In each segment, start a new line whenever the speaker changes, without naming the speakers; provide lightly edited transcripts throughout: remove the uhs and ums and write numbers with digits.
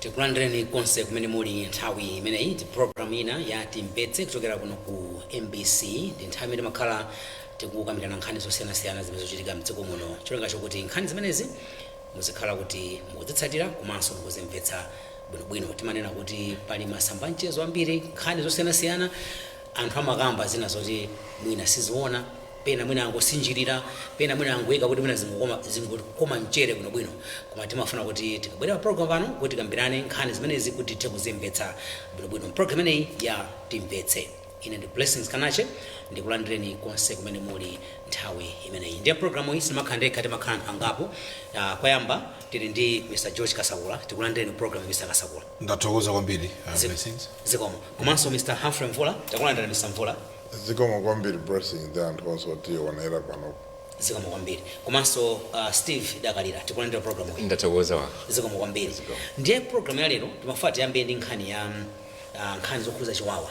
Tikulandireni konse kumene muli nthawi imeneyi. Ndi program ina ya Timvetse kuchokera kuno ku MBC. Ndi nthawi imene timakhala tikukambirana nkhani zosiyanasiyana zimene zochitika mdziko muno, cholinga chokuti nkhani zimenezi muzikhala kuti mukuzitsatira komanso mukuzimvetsa bwinobwino. Timanena kuti pali masamba mchezo ambiri, nkhani zosiyanasiyana, anthu amakamba zina zoti mwina siziona, pena mwina angosinjirira, pena mwina angoyika kuti mwina zingokoma mchere bwinobwino. Koma timafuna kuti tikabwera pa program pano kuti tikambirane nkhani zimenezi kuti tithe kuzimvetsa bwinobwino. Program imeneyi ya Timvetse, ine ndi Blessings Kanache, ndikulandireni konse kumene muli nthawi imeneyi. Ndiye programu iyi simakhala ndekha, timakhala anthu angapo. Koyamba tili ndi Mr George Kasakula. Tikulandireni program, Mr Kasakula.
Ndathokoza kwambiri, Blessings.
Zikomo. Komanso Mr Humphrey Mvula. Takulandirani, Mr Mvula.
Zikomo kwambiri, Blessing, ndi anthu onse otionera pano.
Zikomo kwambiri. Komanso Steve Dakalira. Tikulandira program iyi.
Ndathokoza wa.
Zikomo kwambiri. Ndiye program ya lero timafuna tiyambe ndi nkhani ya nkhani zokhuza chiwawa.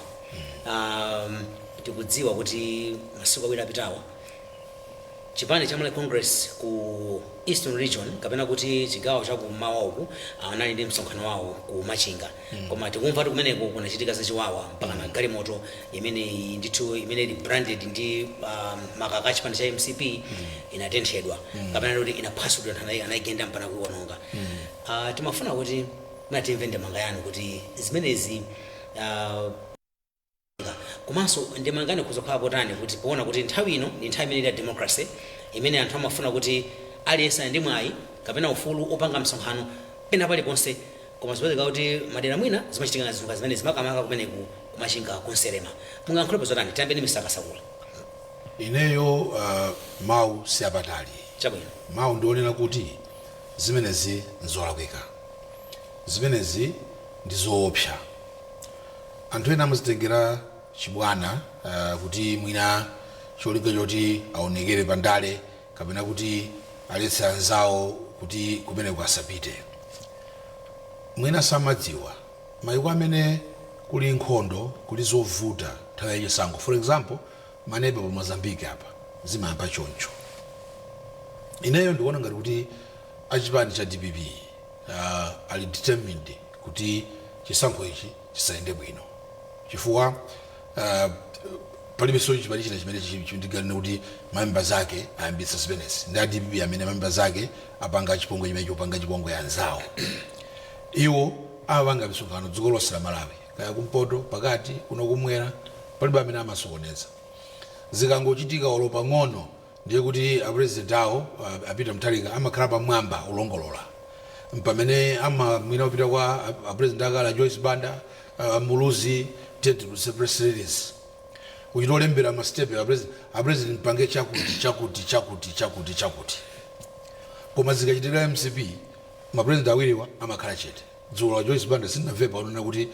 Tikudziwa kuti masiku 2 apitawa chipani cha Malawi Congress ku Eastern Region, kapena kuti chigawo chakummawa uku, anali ndi msonkhano wawo ku Machinga. Koma tikumva kuti kumeneko kunachitika zachiwawa, mpaka na galimoto imene ndithu imene ili branded ndi makaka a chipani cha MCP inatenthedwa, kapena kuti inaphwasudwa, anthu anayigenda mpaka kuiwononga. Timafuna kuti muna timve ndemanga yanu kuti zimenezi komanso ndemanga yanu kuzokhala potani, kuti poona kuti nthawi ino ndi nthawi imene ya democracy, imene anthu amafuna kuti aliyense ali ndi mwayi kapena ufulu opanga msonkhano pena paliponse, koma zipezeka kuti madera mwina zimachitika zinthu zimene zimakamaka kumeneku kuMachinga, kunserema. Mungayankhulepo zotani? Tiyambe ndi Mr Kasakula.
Ineyo mawu siapatali.
Chabwino.
Mawu ndionena kuti zimenezi nzolakwika, zimenezi ndi zoopsa. Anthu ena amazitengera chibwana, kuti mwina cholinga choti aonekere pandale kapena kuti aletse anzawo kuti kumeneko asapite. Mwina samadziwa mayiko amene kuli nkhondo, kuli zovuta, nthawi yachisankho, for example maneba pa Mozambique apa, zimayamba choncho. Ineyo ndikuona ngati kuti achipani cha DPP ali determined kuti chisankho ichi chisayende bwino, chifukwa palibenso chipani china chimene ndiganena kuti mamemba zake ayambitsa zimenezi. Ndi a DPP amene mamemba zake apanga chipongwe chimene chopanga chipongwe anzawo. Iwo amapanga misonkhano dziko lonse la Malawi, kaya kumpoto, pakati, kuno kumwera, palibe amene amasokoneza. Zikangochitika olo pang'ono, ndiye kuti apresident awo, a Peter Mutharika, amakhala pamwamba ulongolola, pamene ama mwina kupita kwa apresident akale Joyce Banda, Muluzi, tete press release kuchita olembera ma step, apresident mpange chakuti, chakuti, chakuti, chakuti, chakuti. Koma zikachitika MCP, mapresident awiriwa amakhala chete. Dzulo la Joyce Banda sindinamvepo akunena kuti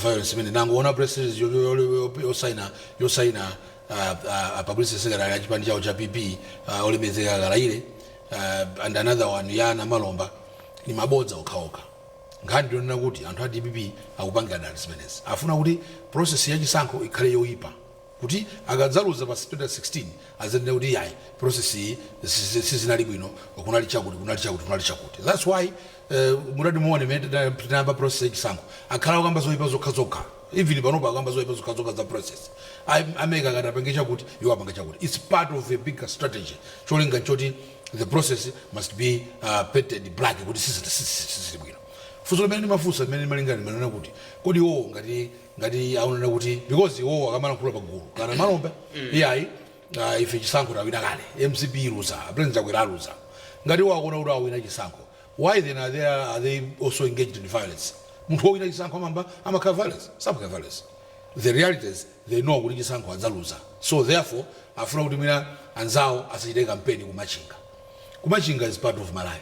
violence imene nangoona press release yosaina publicity secretary ya chipani chawo cha PP, olemezeka Kalaile, and another one ya Namalomba, ni mabodza okhaokha. Nkhani ndionena kuti anthu a DPP akupangira dala zimenezi, afuna kuti process yachisankho ikhale yoyipa, kuti akadzaluza pa 2016 azanena kuti yayi, process iyi sizinali bwino, kunali chakuti, kunali chakuti, kunali chakuti. That's why mutati muone mene tinayamba process yachisankho, akhala akukamba zoyipa zokhazokha. Even panopa akukamba zoyipa zokhazokha za process. Ameka akati apange chakuti, iwo apange chakuti. It's part of a bigger strategy. Cholinga nchoti the process must be painted black, kuti sizili bwino. Funso limene ndimafunsa, limene ndimalingana, ndimanena kuti kodi iwowo ngati aonena kuti, because iwowo akamalankhula pagulu kana malombe, iyayi, ife chisankho tawina kale, MCP iluza, President Chakwera aluza, ngati iwo akuona kuti awina chisankho, why then are they also engaged in violence? Munthu wowina chisankho amamba amakhala violence? Samakhala violence. The reality is they know kuti chisankho adzaluza, so therefore afuna kuti mwina anzawo asachite kampeni kuMachinga. KuMachinga is part of Malawi,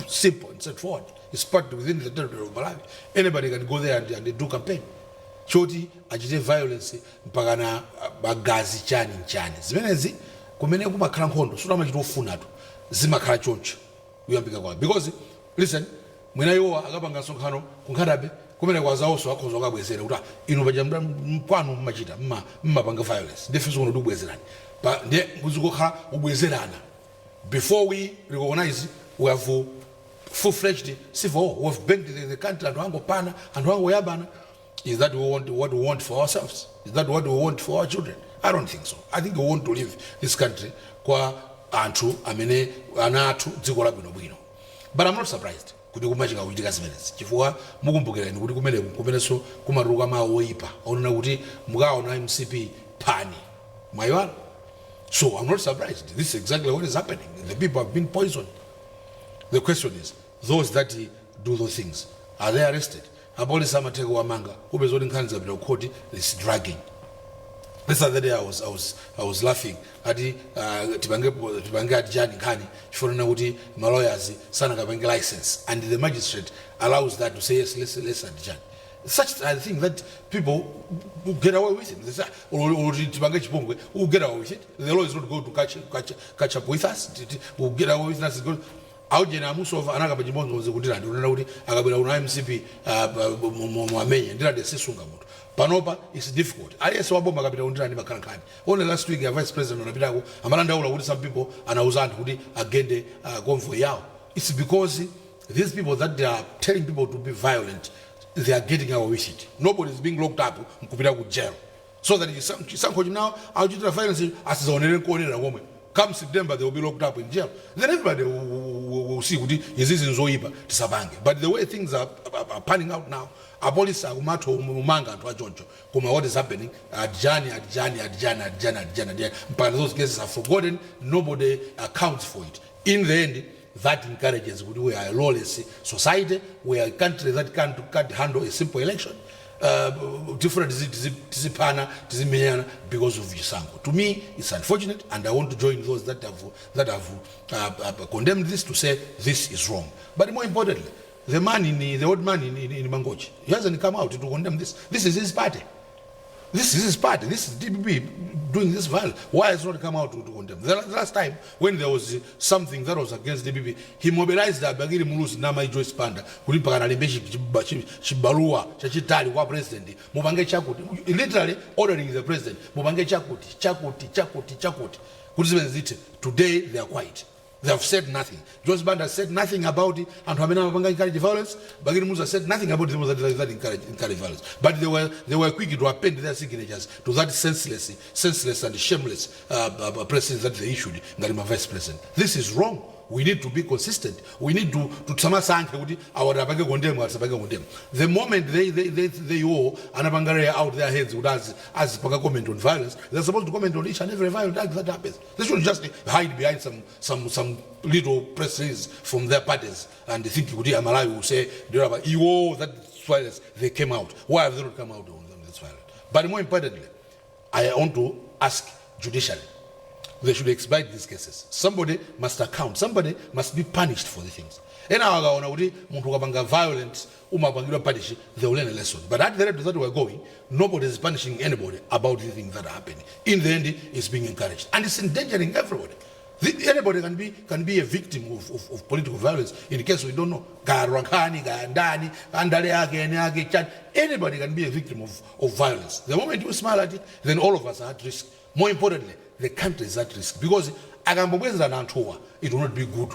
simple and straightforward. It's part within the territory of Malawi. Anybody can go there and do campaign. Choti achite violence mpakana magazi, chani nchani zimenezi? Kumene kumakhala nkhondo suti amachita ofunatu, zimakhala choncho kuyambika kwawo. Because listen, mwina iwowa akapanga msonkhano kunkhatabe kumene kwazawonso akhoza kukabwezera kuti, "Ah, inu paja kwanu mmachita mmapanga violence, ndifenso kuno tikubwezerani." Ndiye kuzikokhala kubwezerana. Before we recognize, we have Full-fledged civil war. We've bent the country, anthu angopana, anthu angoyabana. Is that what we want for ourselves? Is that what we want for our children? I don't think so. I think we want to leave this country kwa anthu amene ana athu dziko labwinobwino. But I'm not surprised kuti kumachika kuchitika zimenezi, chifukwa mukumbukirani kuti kumeneku kumenenso kumatuluka mawu oyipa onena kuti mukaona MCP phani mwayiwala. So I'm not surprised. This is exactly what is happening. The people have been poisoned. The question is, those that do those things, are they arrested? Apolisi amatheka wamanga, kupeza kuti nkhani zapita ku court, is dragging. This other day I was laughing ati tipange ati chani nkhani chifanana kuti ma lawyers sanakapange license, and the magistrate allows that to say, "Yes, let's adjourn." Such a thing that people will get away with it. They say, or tipange chipongwe, we'll get away with it. The law is not going to catch up with us. We'll get away with it. Aujena amusova anakapa chibonzo kuti ndionera kuti akabwera kuno MCP muamenye. Ndilande sisunga munthu. Panopa it's difficult. Aliyense waboma akapita kundilande makhala nkhani. Only last week ya vice president anapitako, amalandaula kuti some people anauza anthu kuti agende convoy yawo. It's because these people that they are telling people to be violent, they are getting away with it. Nobody is being locked up nkupita ku jail, so that chisankho chinawo akuchitira violence asizaonere nkuonera komwe. Come September, they will be locked up in jail. Then everybody will see kuti izizi nzoyipa, tisapange. But the way things are panning out now, apolisi akumatha umanga anthu achoncho, koma what is happening? Adjourn, adjourn, adjourn, adjourn, adjourn, adjourn, mpaka those cases are forgotten. Nobody accounts for it. In the end, that encourages kuti we are a lawless society. We are a country that can't handle a simple election. Different tiziphana, tizimenyana because of chisankho. To me, it's unfortunate, and I want to join those that have condemned this to say this is wrong. But more importantly, the old man in Mangochi, he hasn't come out to condemn this. This is his party. This is his party. This is DPP doing this violence. Why has not come out to condemn? The last time when there was something that was against DPP, he mobilized the Bakili Muluzi na Joyce Banda kuti mpaka analembe chibaluwa chachitali kwa president, mupange chakuti, literally ordering the president, mupange chakuti, chakuti, chakuti, chakuti, kuti zimene zithe. Today they are quiet. They have said nothing. Joyce Banda said nothing about it. Anthu amene amapanga encourage violence. Bakili Muluzi said nothing about people that encourage violence. But they were quick to append their signatures to that senseless and shameless president that they issued, ngati ma vice president. This is wrong. We need to be consistent. We need to samasankhe kuti awa apange condemn, asapange condemn. The moment they all anapanga out their heads kuti azipanga comment on violence, they're supposed to comment on each and every violent act that happens. They should just hide behind some little press release from their parties and think kuti Amalawi will say iwo that violence. They came out. Why have they not come out on this violence? But more importantly, I want to ask judiciary. They should expedite these cases. Somebody must account. Somebody must be punished for the things. Ena akaona kuti munthu ukapanga violent umapangidwa punish, they will learn a lesson. But at the rate that we're going, nobody is punishing anybody about the things that are happening. In the end, it's being encouraged. And it's endangering everybody. Anybody can be a victim of political violence in case we don't know. Kaya Rwankani, kaya ndani, andale ake, ene ake, chani. Anybody can be a victim of violence. The moment you smile at it, then all of us are at risk. More importantly, the country is at risk because akambobwezerana anthuwa, it will not be good.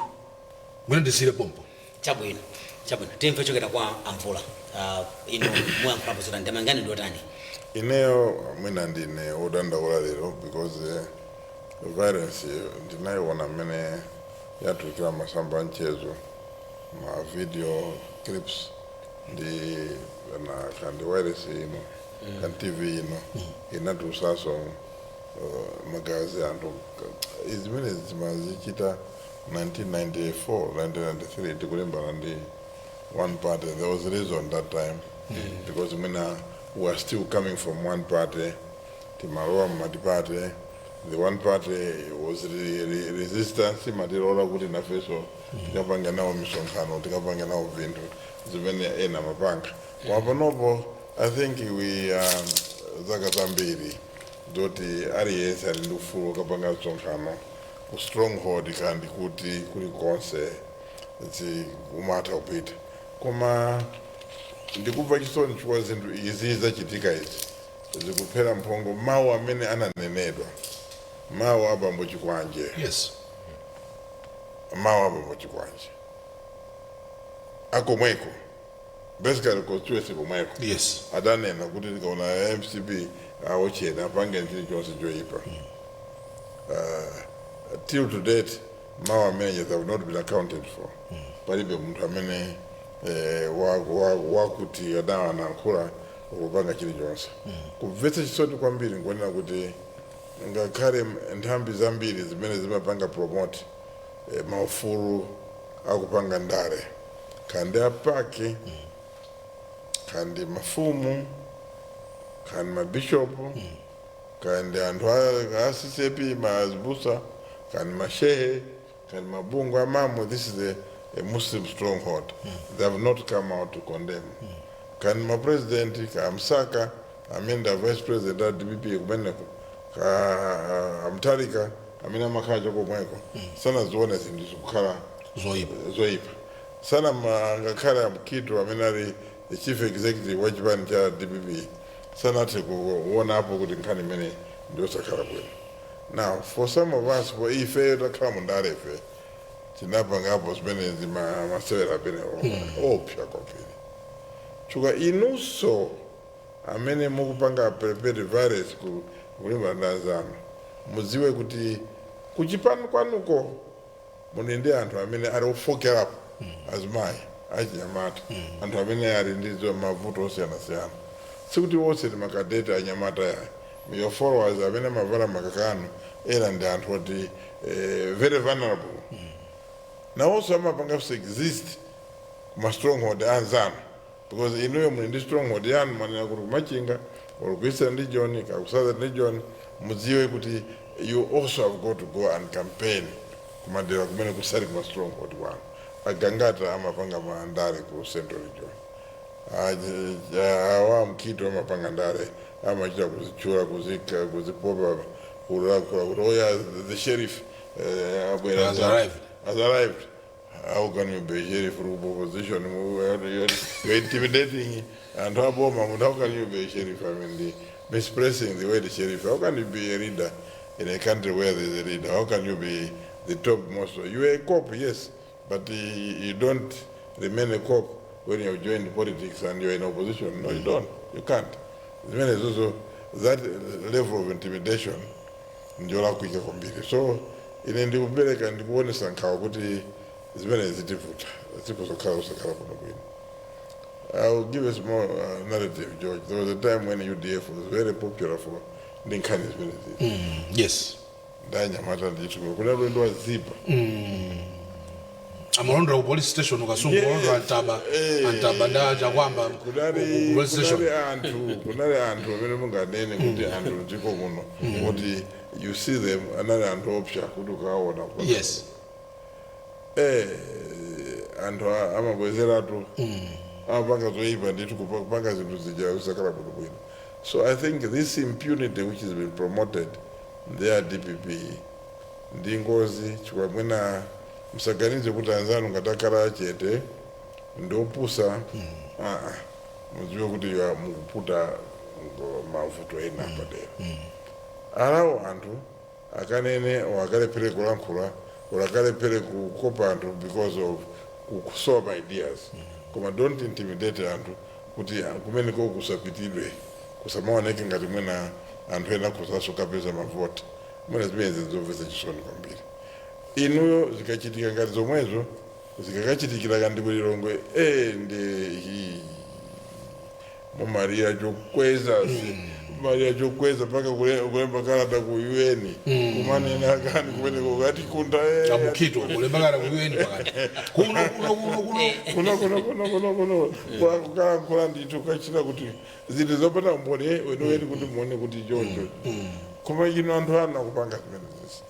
Mwina ndisire pompo.
Chabwino, chabwino. Timve chokera kwa Amvula. Inu muyankhulapo zotani? Ndemangani ndiotani?
Ineyo mwina ndine wodandaula lero because violence ndinayiona mmene yatulukira masamba mchezo, ma video clips ndi na kandi wireless ino kan TV ino inatulusaso magazi anthu. Izimene zimazichita 1994, 1993, tikulimbana ndi one party. There was reason that time because mwina we are still coming from one party, timalowa multiparty. The one party was resistance imatilola kuti nafeso tikapanga nawo misonkhano, tikapanga nawo vinthu zimene ena mapanga. Koma panopo I think we zaka zambiri zoti aliyense ali ndi ufulu kapanga msonkhano ku stronghold kandi kuti kulikonse umatha kupita. Koma ndikubva chisoni chifukwa zinthu izi zachitika izi zikuphera mphongo mawu amene ananenedwa, mawu abambo Chikwanje. Mawu abambo Chikwanje. Akomweko, basically constituency komweko, adanena kuti tikaona MCP awochena apange chilichonse choipa. Till to date, mawa managers have not been accounted for. Palibe munthu amene wakuti adawanankhula kupanga chilichonse. Kumvetsa chisoni kwambiri nkuonera kuti ngakhale nthambi zambiri zimene zimapanga promote maufulu akupanga ndale, kandi apaki, kandi mafumu, kandi mabishopu, kandi anthu a CCAP, mazibusa, kandi mashehe, kandi mabungwe amamwe, this is a Muslim stronghold, they have not come out to condemn. Kandi mapresident, ka Msaka amene nda vice president a DPP kumeneko, ka Amtalika amene amakhala chakomweko, sanazione zinthu zikukhala
zoyipa.
Zoyipa. Sana ngakhale amkito amene ali the chief executive wa chipani cha DPP sanathe kuonapo kuti nkhani imene ndiyosakhala bwino. Now, for some of us, for ife takhala mundale, ife tinapangapo zimenezi, masewera amenewo opsa kwambiri, chifukwa inunso amene mukupanga perpetrate violence kulimbana ndi anzanu, mudziwe kuti kuchipani kwanuko muli ndi anthu amene ali ofokerapo, azimayi, achinyamata, anthu amene ali ndi mavuto osiyanasiyana. Sikuti wonse ndi makadeti anyamata yayi. Your followers amene amavala makakano ena ndi anthu oti very vulnerable. Nawonso amapanga exist kuma stronghold anzanu, because inuyo muli ndi stronghold yanu, manena kuti kumachinga or ku Eastern Region, ka ku Southern Region. Mudziwe kuti you also have got to go and campaign kumadera kumene kusali kuma stronghold kwanu. Agangata amapanga mandale ku Central Region. Awa Mkito amapanga ndale, amachita kuzichula, kuzika, kuzipopa, kulakula kuti, "Oya, the sheriff abwera."
Has arrived.
Has arrived. How can you be a sheriff through opposition? You're intimidating anthu aboma munthu. How can you be a sheriff? I mean, the misplacing the word sheriff. How can you be a leader in a country where there's a leader? How can you be the top most? You're a cop, yes, but you don't remain a cop when you have joined politics and you're in opposition. No, you don't. You can't. Zimene zozo, that level of intimidation ndiyolakwika kwambiri. So ine ndikupereka, ndikuonesa nkhawa kuti zimene zitivuta, zikuzokhala kusakhala kuno bwino. I will give a small narrative, George. There was a time when UDF was very popular for ndi nkhani zimene zili. Ndanyamata ndithu kunali ulendo wa zipa.
Amalondola ku police station Kasungu. Kulondola Antaba. Antaba nda Chakwamba
Kunali
ku police station.
Kunali anthu amene munganene kuti anthu mdziko muno kuti you see them, anali anthu opsa kuti ukawaona. Anthu amabwezeratu, amapanga zoyipa ndithu, kupanga zinthu zija zisakhala bwino bwino. So I think this impunity which has been promoted there, DPP, ndi ngozi, chifukwa mwina msaganize kuti anzanu ngatakhala chete ndiopusa. Ah, mudziwe kuti you are mukuputa mavuto ena padera. Alawo anthu akanene or akalephere kulankhula or akalephere kukopa anthu because of kusowa ideas, koma don't intimidate anthu kuti kumeneko kusapitidwe, kusamaoneke ngati mwina anthu ena kusaso kapeza mavoti. Mwina zimene zomvetsa chisoni kwambiri. Inuyo zikachitika ngati zomwezo, zikakachitikira kandi kulilongwe, ndi hi mumalira chokweza, mumalira chokweza mpaka kulemba kalata ku UN, kumanena kani kumeneko kati kunda.
Amukito kulemba kalata ku UN pakati kuno kuno kuno kuno.
Kuno kuno kuno kuno kuno kukalankhula ndithu, kachita kuti zinthu zopanda umboni weniweni kuti muone kuti choncho. Koma ino anthu ana akupanga zimene zisi.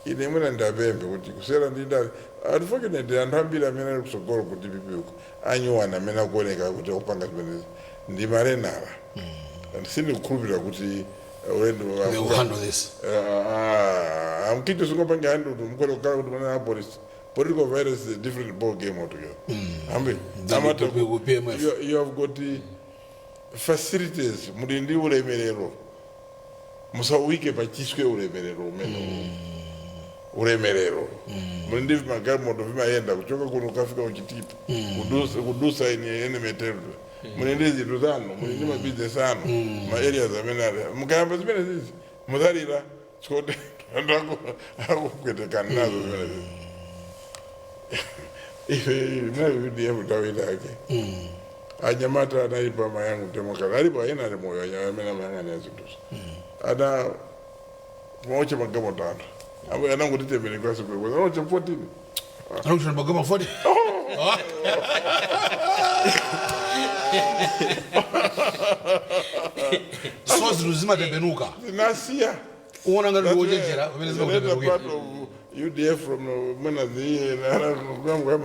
Ine mwina ndapembe kuti kusera ndi ndale, unfortunately anthu ambiri amene ali kusogolo ku DPP uko, anyuwana amene akuoneka kuti akupanga zimenezi ndi malenala, and sindikukhulupirira kuti ulendo
They will handle this.
Amkito singopange handle kuti mukwere kukhala kuti manena police. Political violence is a different ball game altogether. Ambe
Than ku PMF.
You have got the facilities, muli ndi ulemerero, musawike pachiswe ulemerero umene Ulemerero. Muli ndi magalimoto vimayenda kuchoka kuno kukafika kuChitipa, kudusa in enemy territory. Muli ndi zinthu zanu, muli ndi mabizinesi anu, ma areas amene ali mukayamba zimene zizi muzalira chikoti anthu akupwetekani nazo zimene zizi. Ife nayo UDF nthawi inake anyamata analipo amayangu democrat, alipo ena ali moyo amene amayang'anira zinthuzo, ana maocha magalimoto anthu abo anangotitembere kwasikwekwe anaocha 14.
Anakuchita magama 40. So zinthu zimatembenuka.
Zinasiya.
Uona ngati ndiwochenjera pamene
The later
zimakutembenukira.
part of UDF from mwena ziye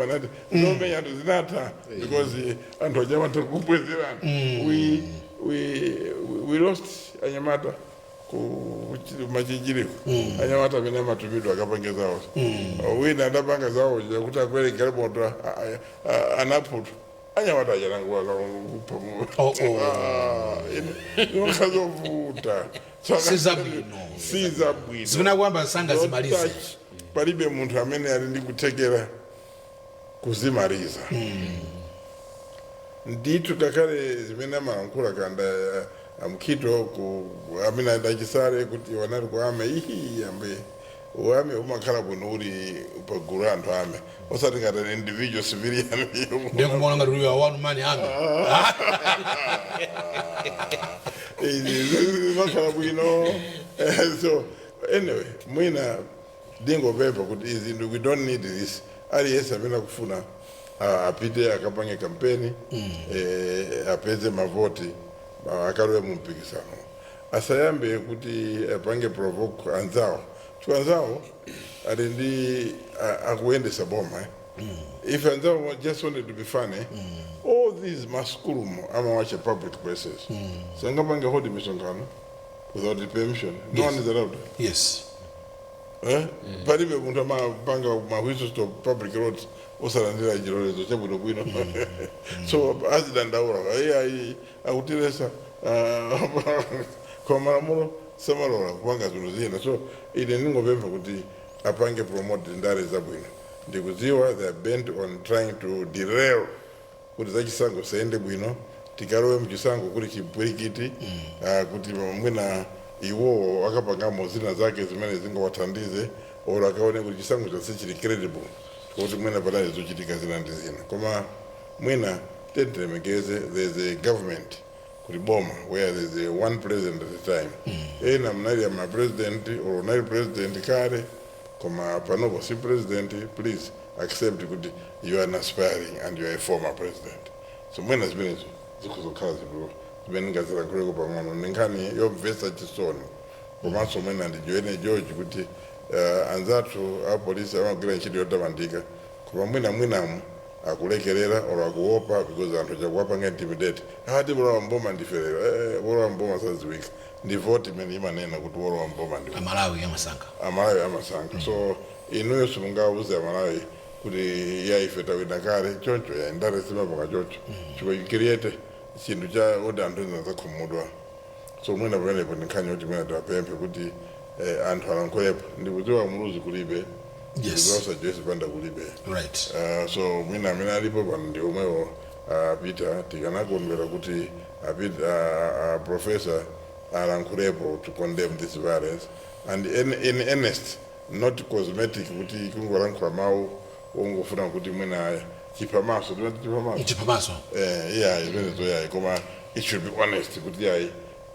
nati zomenya anthu zinatha because anthu aja kubwezerana. We lost anyamata ku machinjiriko, anyamata amene amatumidwa akapange zawo. Wina adapanga zawo kuti akwere galimoto, anaphutwa, anyamata achananguwa.
Oh.
Imakhazovuta.
Sizabwino.
Sizabwino.
Zimene akuyamba sangazimalize.
Don't touch. Palibe munthu amene ali ndi kuthekera kuzimaliza ndithu, ngakhale zimene amalankhula kanda amkhito ku amene adachisale kuti wanali ku army. Ihi, ambe u army umakhala bwino uli pagulu anthu army, osati ngati an individual civilian.
Ndiye kumaona ngati uyu one man army.
Zimakhala bwino. So anyway, mwina ndingopempha kuti izi we don't need this. Aliyense amene akufuna apite akapange kampeni, apeze mavoti, akalowe mu mpikisano, asayambe kuti apange provoke anzawo, chifukwa anzawo ali ndi akuyendesa boma, eh. If anzawo just wanted to be funny, all these masukulumo amawacha public places, sangapange hold misonkhano without the permission. No one is allowed. Eh? Palibe munthu amapanga ma whistle stop public roads osalandira chilolezo chabwinobwino. So azidandaula ayi akutiresa, koma malamulo samalola kupanga zinthu zina. So ine ndingopempha kuti apange promote ndale zabwino. Ndikudziwa they are bent on trying to derail kuti zachisankho sayende bwino, tikalowe mchisankho kuti chipwirikiti, kuti mwina iwowo akapangamo zina zake zimene zingawathandize or akaone kuti chisankho chonse chili credible, kuti mwina panali zochitika zina ndi zina. Koma mwina tilemekeze, there's a government, kuti boma where there's a one president at a time. Ena mnali ama president or unali president kale, koma panopo si president. Please accept kuti you are an aspiring and you are a former president. So mwina zimenezo zikuzokhala zinthu zimene ngazilankhuleko pang'ono. Ndi nkhani yomvetsa chisoni. Komanso mwina ndijoine George kuti anzathu apolisi amagwira ntchito yotamandika, koma mwina mwinamu akulekerera or akuopa because anthu chakuwapanga intimidate, ati wolowa mboma ndiferero. Wolowa mboma saziwika, ndi voti imene imanena kuti wolowa mboma ndi
Amalawi amasankha.
Amalawi amasankha. So inuyo simungawuze Amalawi kuti ya ife tawina kale choncho. Ya ndale simapanga choncho chifukwa you create chinthu cha oti anthu ena zakhumudwa. So mwina pamenepo ndi nkhani yoti mwina tiwapemphe kuti anthu alankhulepo. Ndikudziwa Muluzi kulibe, ndikudziwa Joyce Banda kulibe. So mwina amene alipo pano ndi omwewo, Peter. Tikanakondwera kuti Peter, professor alankhulepo to condemn this violence and in earnest, not cosmetic, kuti kungolankhula mawu wongofuna kuti mwina chiphamaso, timati chiphamaso.
Chiphamaso.
Iyayi, zimenezo yayi, koma it should be honest kuti yayi,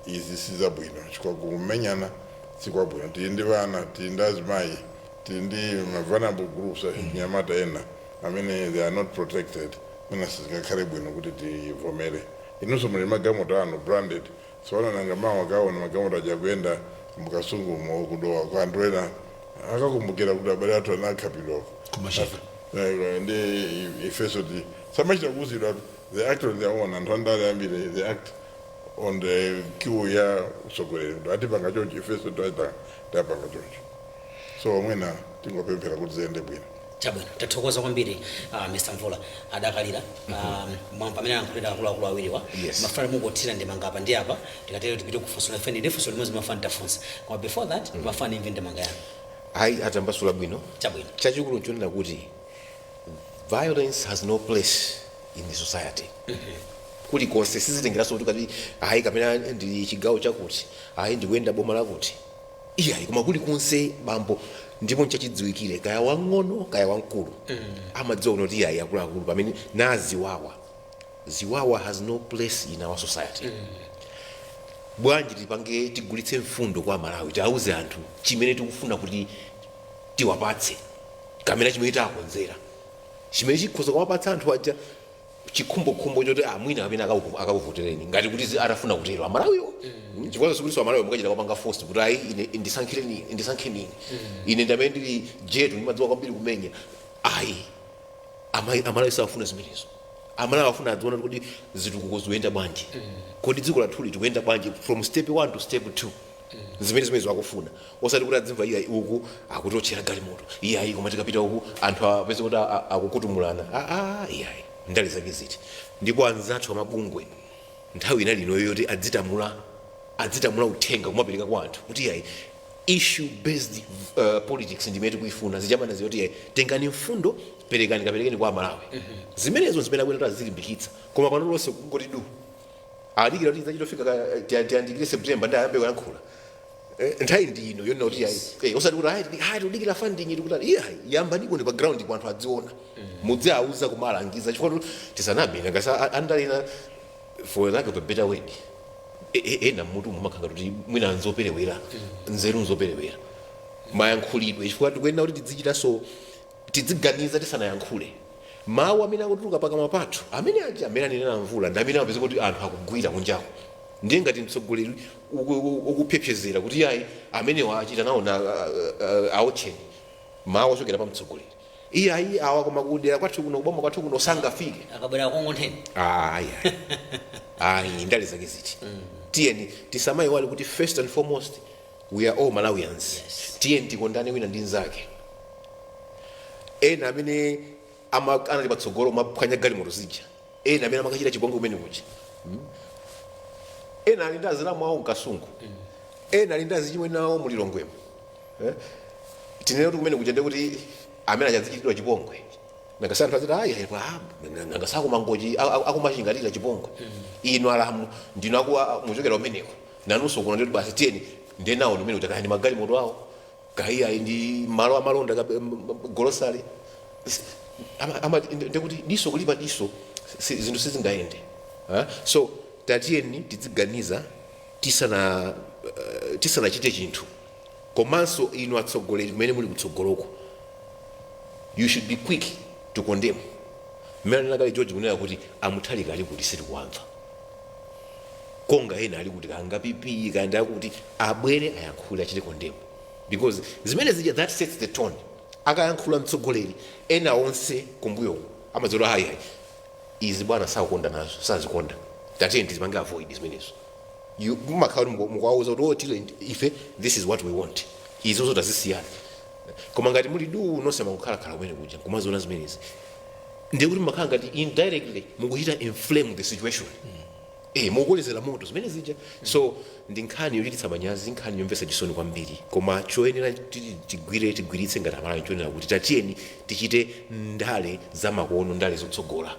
izi sizabwino chifukwa kumenyana sikwabwino. Tili ndi vana, tili ndi azimayi, tili ndi ma vulnerable groups, achinyamata ena amene they are not protected. Mwina sizingakhale bwino kuti tivomere. Inunso muli magalimoto anu branded, siwana nanga mawa akaona magalimoto aja kuyenda mukasungumo kudowa kwa anthu ena, akakumbukira kuti abale athu anakhapidwako
Kumachika.
Ndi ifeso ti samachita kuuzidwa, they act on their own. Anthu andale ambiri, they act on the cue ya utsogoleri kuti atipanga choncho, ifeso tapanga choncho. So mwina tingopemphera kuti ziyende bwino.
Chabwino, tathokoza kwambiri, Mr Mvula adakalira. Mwamva amene alankhulira akuluakulu awiriwa.
Yes.
Mafana mungothira ndemanga apa ndi apa, tikatero tipite kufunso la feni ndi funso limodzi mafana tafunsa, koma before that mafana imve ndemanga yanu.
Ayi, atambasula bwino.
Chabwino.
Chachikulu nchonena kuti violence has no place in the society kulikonse. Sizitengeranso kuti kati ayi, kapena ndi chigawo chakuti, ayi, ndikuyenda boma lakuti, iyayi, koma kulikonse bambo. Ndipo nchachidziwikire, kaya wang'ono kaya wamkulu amadziwa kuti iyayi, akuluakulu, pamene naziwawa, ziwawa has no place in our society. Bwanji tipange, tigulitse mfundo kwa Malawi, tiauze anthu chimene tikufuna kuti tiwapatse kamene chimene takonzera, chimene chikhoza kuwapatsa anthu aja chikhumbokhumbo choti amwina kapena akakuvotereni, ngati kuti atafuna kutero Amalawiwo. Chifukwa sikuti Amalawi mukachita kupanga force kuti ayi, ine ndisankhireni, ndisankheni ine, ine ndamene ndili jetu, ndimadziwa kwambiri kumenya. Ayi, Amalawi safuna zimenezo. Amalawi afuna adziona kuti zitukuko zikuyenda bwanji, kodi dziko lathuli tikuyenda bwanji from step 1 to step 2. Zimene akufuna, osati kuti adzimva iya uku akutotchera galimoto, iyayi, koma tikapita uku anthu apeze kuti akukutumulana. Iyayi, ndale zake ziti? Ndipo anzathu amabungwe, nthawi inali inoyo yoti adzitamula uthenga kumapereka kwa anthu kuti iyayi, issue based politics ndimene tikuifuna. Zichamana ziyoti iyayi, tengani mfundo, perekani, kaperekeni kwa Amalawi. Zimenezo zimene abwera kuti azilimbikitsa. Koma pano lonse kungoti du, adikira kuti zachitofika tiyandikire September ndi ayambe kuyankhula. Nthawi ndi ino yonena kuti ayi, osati kuti ayi, ayi, tikudikira funding, tikuti iyayi, yambaniko ndi pa ground ku anthu adziona, mudziauza, kumalangiza, chifukwa tisaname, ngasa andalina, for lack of a better word, ena mmutu mumakhala kuti mwina nzoperewera, nzeru nzoperewera, mayankhulidwe, chifukwa tikuyenera kuti tidzichitanso, tidziganiza tisanayankhule. Mawu amene akutuluka pakamwa pathu, amene aja amene anenera mvula ndi amene amapeza kuti anthu akugwira kunjako. Ndiye ngati mtsogoleri ukupyepyezera kuti yayi, amenewa achita nawo na aotcheni, mawu ochokera pa mtsogoleri, iyayi, awa koma kudera kwathu kuno, kuboma kwathu kuno sangafike.
Akabwera kongontheni.
Ayi, ayi, ayi, ndale zake ziti? Tiyeni tisamayiwale kuti first and foremost we are all Malawians. Tiyeni tikondane wina ndi nzake. Ena amene anali patsogolo maphwanya galimoto zija, ena amene amakachita chipongwe kumene kuja, Ena ali ndi azilamu awo mkasungu, ena ali ndi azichimwene awo mulilongwemo, eh? Tinene kuti kumene kuja ndekuti amene achadzichitidwa chipongwe, nangasi anthu aziti ayi, nangasi akumangochi akumachingatira chipongwe, inu alamu ndinu muchokera umeneko nanunso kuno, ndikuti basi tiyeni ndenawo ndimene kuti kaya ndi magalimoto awo, kaya ayi ndi malo amalonda, golosale, ndekuti diso kulipa diso, zinthu sizingayende. So tatiyeni tidziganiza tisanachite chinthu. Komanso inu atsogoleri kumene muli kutsogoloko, you should be quick to condemn. Mmene anakale George kunena kuti amuthalika ali kuti sitikuwamva, konga ena ali kuti kanga PP kanda kuti abwere ayankhule, achite condemn, because zimene zija that sets the tone. Akayankhula mtsogoleri, ena onse kumbuyoku amadziwa ayi, ayi, izi bwana sakukonda nazo, sazikonda, tatiyeni tizipange avoid zimenezo. Mumakhala kuti mukuwauza kuti oh, tile ife this is what we want, izo tazisiyana. Koma ngati muli du nonse makukhalakhala kumene kuja nkumaziona zimenezi, ndiye kuti mumakhala ngati indirectly mukuchita inflame the situation, mukukolezera moto zimene zija. So ndi nkhani yochititsa manyazi, nkhani yomvetsa chisoni kwambiri. Koma choyenera tigwire, tigwiritse ngati Amalawi choyenera kuti tatiyeni tichite ndale zamakono, ndale zotsogola,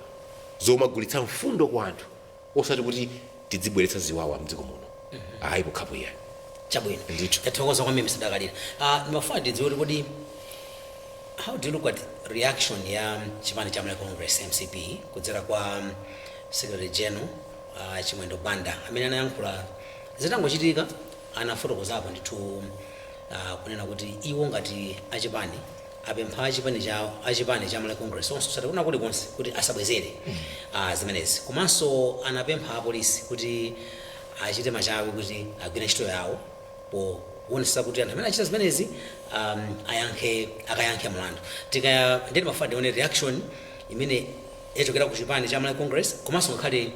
zomagulitsa mfundo kwa anthu, osati kuti tidzibweretsa ziwawa mdziko muno, ayi, pokhapo iyayi.
Chabwino.
Ndithu.
Tathokoza kwambiri msadakalira. Ndimafuna tidziwe kuti kodi how do you look at reaction ya chipani cha Malawi Congress, MCP, kudzera kwa Secretary General Chimwendo Banda, amene anayankhula zitangochitika, anafotokozapo ndithu kunena kuti iwo ngati achipani apempha achipani cha Malawi Congress onse osati kuna kulikonse kuti asabwezere zimenezi, komanso anapempha apolisi kuti achite machawi kuti agwire ntchito yawo poonetsetsa kuti anthu amene achita zimenezi ayankhe, akayankhe mlandu. Tikaya ndeti mafuna tione reaction imene yachokera ku chipani cha Malawi Congress, komanso ngakhale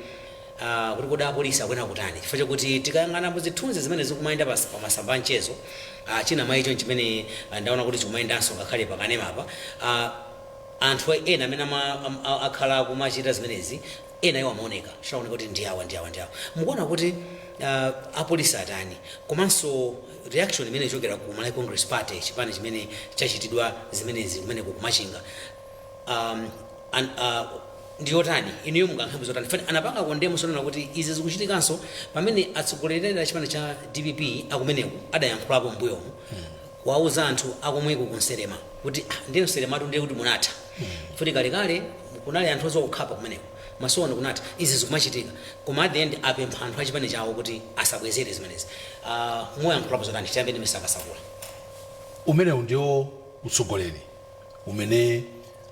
kuti kodi apolisi akuyenera kutani, chifukwa chakuti tikayang'ana muzithunzi zimene zikumayenda pa masamba a mchezo, china mwa icho chimene ndaona kuti chikumayendanso ngakhale pakanemapa, anthu ena amene akhala akumachita zimenezi, ena iwo amaoneka, chaoneka kuti ndi awa, ndi awa, ndi awa. Mukuona kuti Apolisi atani? Komanso reaction imene ichokera ku Malawi Congress Party, chipani chimene chachitidwa zimenezi kumeneko kumachinga, ndiyotani? Inuyo mungankhambi zotani? Fani anapanga condemn sonena kuti izi zikuchitikanso pamene atsogoleri a chipani cha DPP akumeneko adayankhulapo mbuyomu kuwauza anthu akomweko kunserema kuti, ah, ndiye nserematu, ndiye kuti munatha futi. Kalekale kunali anthu oziwa kukhapa kumeneko, masono kunatha, izi zikumachitika. Koma at the end apempha anthu achipani chawo kuti asabwezere zimenezi. Muyankhulapo zotani? Tiyambe ndi Mr. Kasakula.
Umenewu ndiwo utsogoleri umene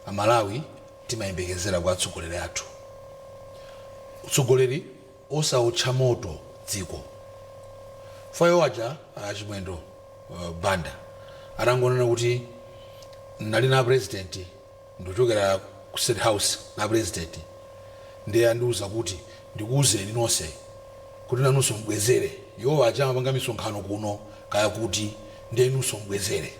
Amalawi timayembekezera kwa atsogoleri athu, utsogoleri osautcha moto dziko. Fayo waja Achimwendo Banda atangonena kuti nali na president, ndikuchokera ku State House na president, ndiye andiuza kuti ndikuuzeni nonse kuti nanunso mbwezere. Iwo aja amapanga misonkhano kuno kaya kuti, ndiye inunso mbwezere.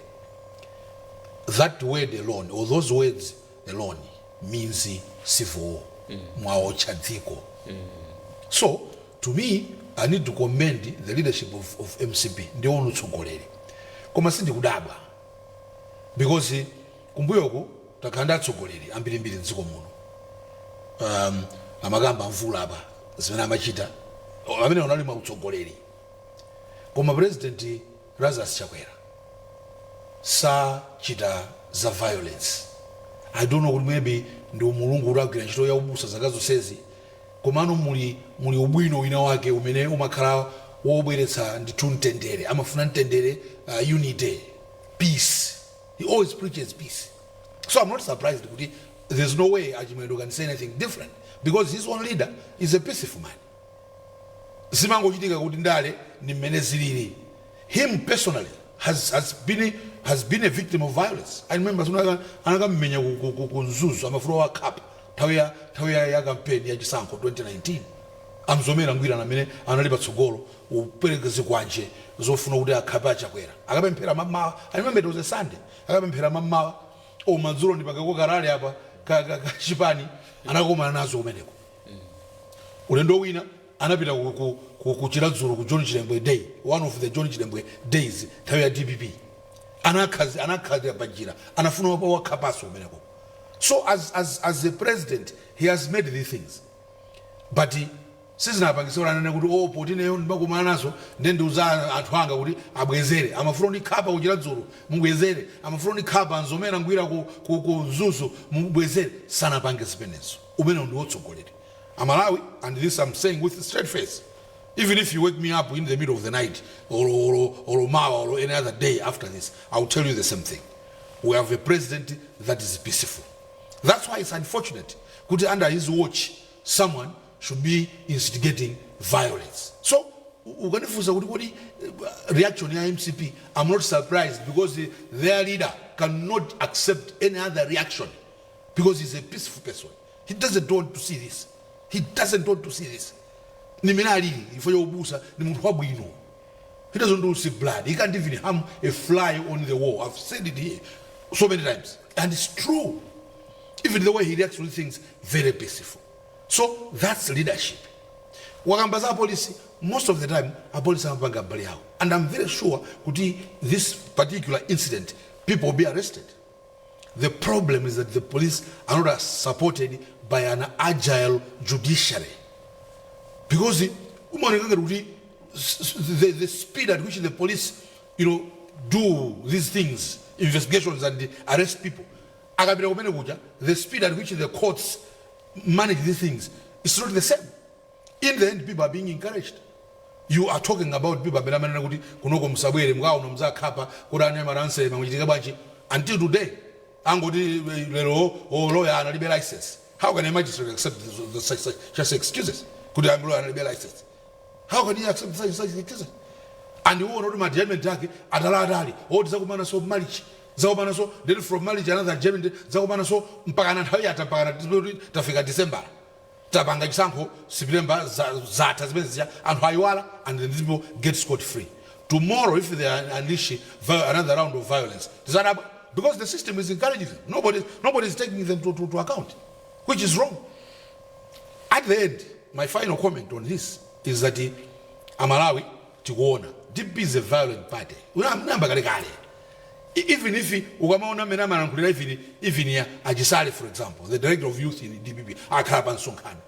That word alone, or those words alone, means civil war. Mwaotcha dziko. So to me, I need to commend the leadership of MCP. Ndiwo utsogoleri. Koma sindikudabwa because kumbuyoku takhala ndi atsogoleri ambirimbiri mdziko muno. Amakamba mvula apa zimene amachita amene unali mwautsogoleri, koma President Lazarus Chakwera sachita za violence. I don't know kuti maybe ndi umulungu kuti agwira ntchito ya ubusa zaka zonsezi, komano muli ubwino wina wake umene umakhala wobweretsa ndithu mtendere. Amafuna mtendere, unity, peace. He always preaches peace. So I'm not surprised kuti there's no way Achimwendo can say anything different because his own leader is a peaceful man. Zimangochitika kuti ndale ni mmene zilili. Him personally has been a victim of violence. I remember anakamenya ku Mzuzu, amafuna wakhapa nthawi ya campaign ya chisankho 2019. Amzomera Ngwira amene anali patsogolo upereka zikwanje zofuna kuti akhape Achakwera. Akapemphera mamawa, I remember it was a Sunday, akapemphera mamawa o madzulo ndipangako ka rally apa ka chipani, anakomana nazo kumeneko. Ulendo wina anapita ku Chiradzulu ku John Chilembwe Day, one of the John Chilembwe Days nthawi ya DPP, anakhazi panjira, anafuna wakhapaso kumeneko. So as a president, he has made these things, but sizinapangisa kuti anene kuti, oh, poti ineyo ndimakumana nazo, ndiye ndiuza anthu anga kuti abwezere. Amafuna ndikhapa kuChiradzulu, mubwezere. Amafuna ndikhapa Nzomera Ngwira ku Mzuzu, mubwezere. Sanapange zimenezo. Umenewo ndi wotsogoleri Amalawi, and this I'm saying with a straight face. Even if you wake me up in the middle of the night or mawa or any other day after this, I will tell you the same thing. We have a president that is peaceful. That's why it's unfortunate kuti under his watch someone should be instigating violence. So ukanifunsa kuti kodi reaction ya MCP, I'm not surprised because their leader cannot accept any other reaction because he's a peaceful person. He doesn't want to see this. He doesn't want to see this. Nimene alili ifo yobusa, ni munthu wabwino. He doesn't want to see blood. He can't even harm a fly on the wall. I've said it here so many times and it's true. Even the way he reacts to things, very peaceful. So that's leadership. Wakamba za apolisi, most of the time apolisi amapanga mbali yawo, and I'm very sure kuti this particular incident, people will be arrested. The problem is that the police are not supported by an agile judiciary because umaoneka ngati kuti the speed at which the police do these things, investigations and arrest people, akapita kumene kuja, the speed at which the courts manage these things is not the same. In the end, people are being encouraged. You are talking about people amene amanena kuti kunoko musabwere, mukaona muzakhapa, kuti anyamata ansema muchitika bwanji. Until today angoti lero, oh, lawyer analibe license. How can a magistrate accept such excuses kuti I'm lawyer analibe license? How can he accept such excuses? And uwona kuti ma adjournment ake ataliatali oti zakumana so March, zakumana so, then from March another adjournment, zakumana so mpaka na nthawi yatha, mpaka na tafika December, tapanga chisankho September, zatha zimene zija, anthu ayiwala, and then these people get scot free. Tomorrow if they unleash another round of violence, tizadabwa because the system is encouraging them. Nobody is taking them to account, which is wrong. At the end, my final comment on this is that Amalawi tikuona DPP is a violent party. Unayamba kalekale. Even if ukamaona mmene amalankhulira, even ya Achisale, for example, the director of youth in DPP, akhala pa msonkhano,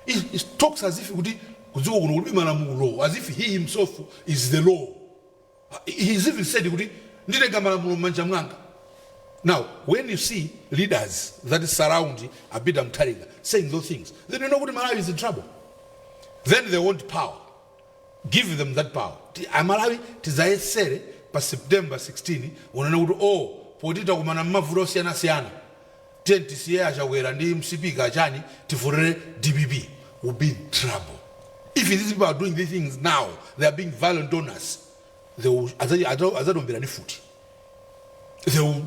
he talks as if kuti kudziko kuno kulibe malamulo, as if he himself is the law. He's even said kuti nditenga malamulo m'manja mwanga. Now, when you see leaders that surround a Peter Mutharika saying those things, then you know kuti Malawi is in trouble. Then they want power. Give them that power. Amalawi tizayesere pa September 16, unena kuti, oh, poti takumana mmavuto osiyanasiyana, tiye tisiye Achakwera ndi MCP kachani, tivotere DPP. Will be in trouble. If these people are doing these things now, they are being violent on us, they will azatombera futi. They will